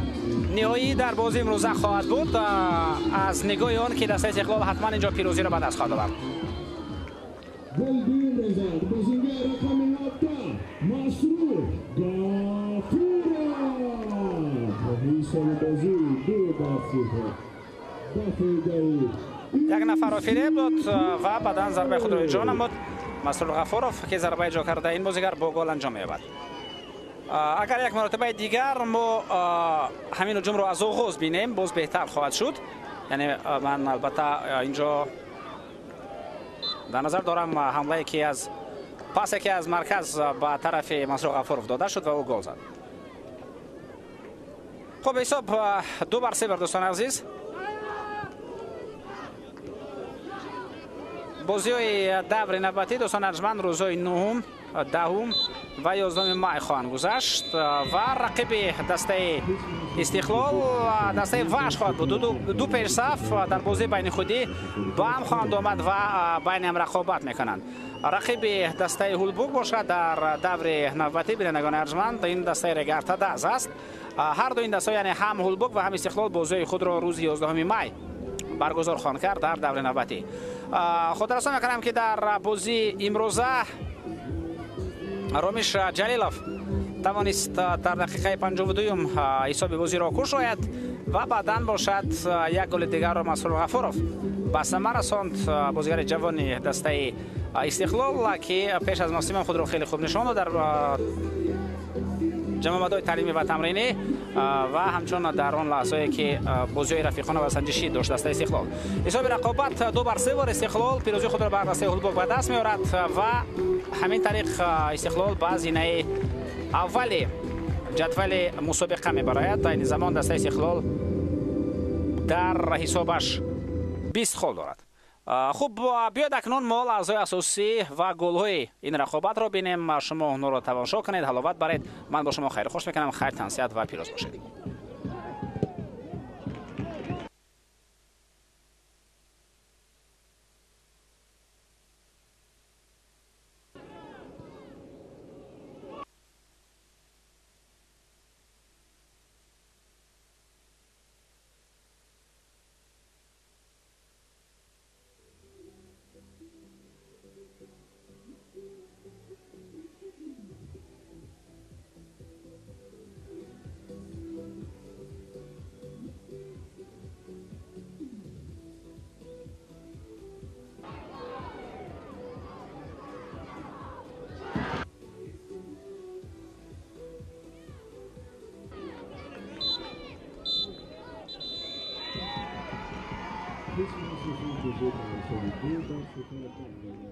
ниҳоӣ дар бозии имрӯза хоҳад буд аз нигоҳи он ки дастаи Истиқлол ҳатман инҷо пирӯзиро ба даст хоҳад овард. Як нафарро фиреб дод ва баъдан зарбаи худро иҷро намуд. Масрур Ғафуров ки зарба иҷро карда, ин бозигар бо гол анҷом меёбад. Агар як маротибаи дигар мо ҳамин ҳуҷумро аз оғоз бинем, боз беҳтар хоҳад шуд. Яъне ман албатта инҷо дар назар дорам ҳамлае ки аз пасе ки аз марказ ба тарафи Масрур Ғафуров дода шуд ва ӯ гол зад. Хуб, ҳисоб 2-0 дӯстони азиз. Бозиҳои даври навбатӣ дӯстони арҷманд рӯзҳои 9, 10 ва 11 май хоҳанд гузашт ва рақиби дастаи Истиқлол дастаи Вахш хоҳад буд. Ду пешсаф дар бозии байни худӣ ба ҳам хоҳанд омад ва байни ҳам рақобат мекунанд. Рақиби дастаи Ҳулбук бошад дар даври навбатӣ, бинандагони арҷманд, ин дастаи Регар-ТадАЗ аст. Ҳар ду ин дастаҳо, яъне ҳам Ҳулбук ва ҳам Истиқлол, бозиҳои худро рӯзи 11 май баргузор хоҳанд кард дар даври навбатӣ. Хотиррасон мекунам ки дар бозии имрӯза Ромиш Ҷалилов тавонист дар дақиқаи 52 ҳисоби бозиро кушояд ва баъдан бошад як голи дигарро Масрур Ғафуров ба самар расонд. Бозигари ҷавони дастаи Истиқлол ки пеш аз мавсим худро хеле хуб нишон дод дар ҷамъомадҳои таълимӣ ва тамринӣ ва ҳамчун дар он лаҳзае ки бозиҳои рафиқона ва санҷишӣ дошт дастаи Истиқлол. Ҳисоби рақобат 2-0 Истиқлол пирӯзии худро бар дастаи Ҳулбук ба даст меорад ва ҳамин тариқ Истиқлол ба зинаи аввали ҷадвали мусобиқа мебарояд. Айни замон дастаи Истиқлол дар ҳисобаш 20 хол дорад. Хуб, биёед акнун мо лаҳзаҳои асосӣ ва голҳои ин рақобатро бинем. Шумо онҳоро тамошо кунед, ҳаловат баред. Ман бо шумо хайру хуш мекунам. Хайр, тансиҳат ва пирӯз бошед. Қисми асосии бозӣ ба ҳисоби 2 бар 0 поён.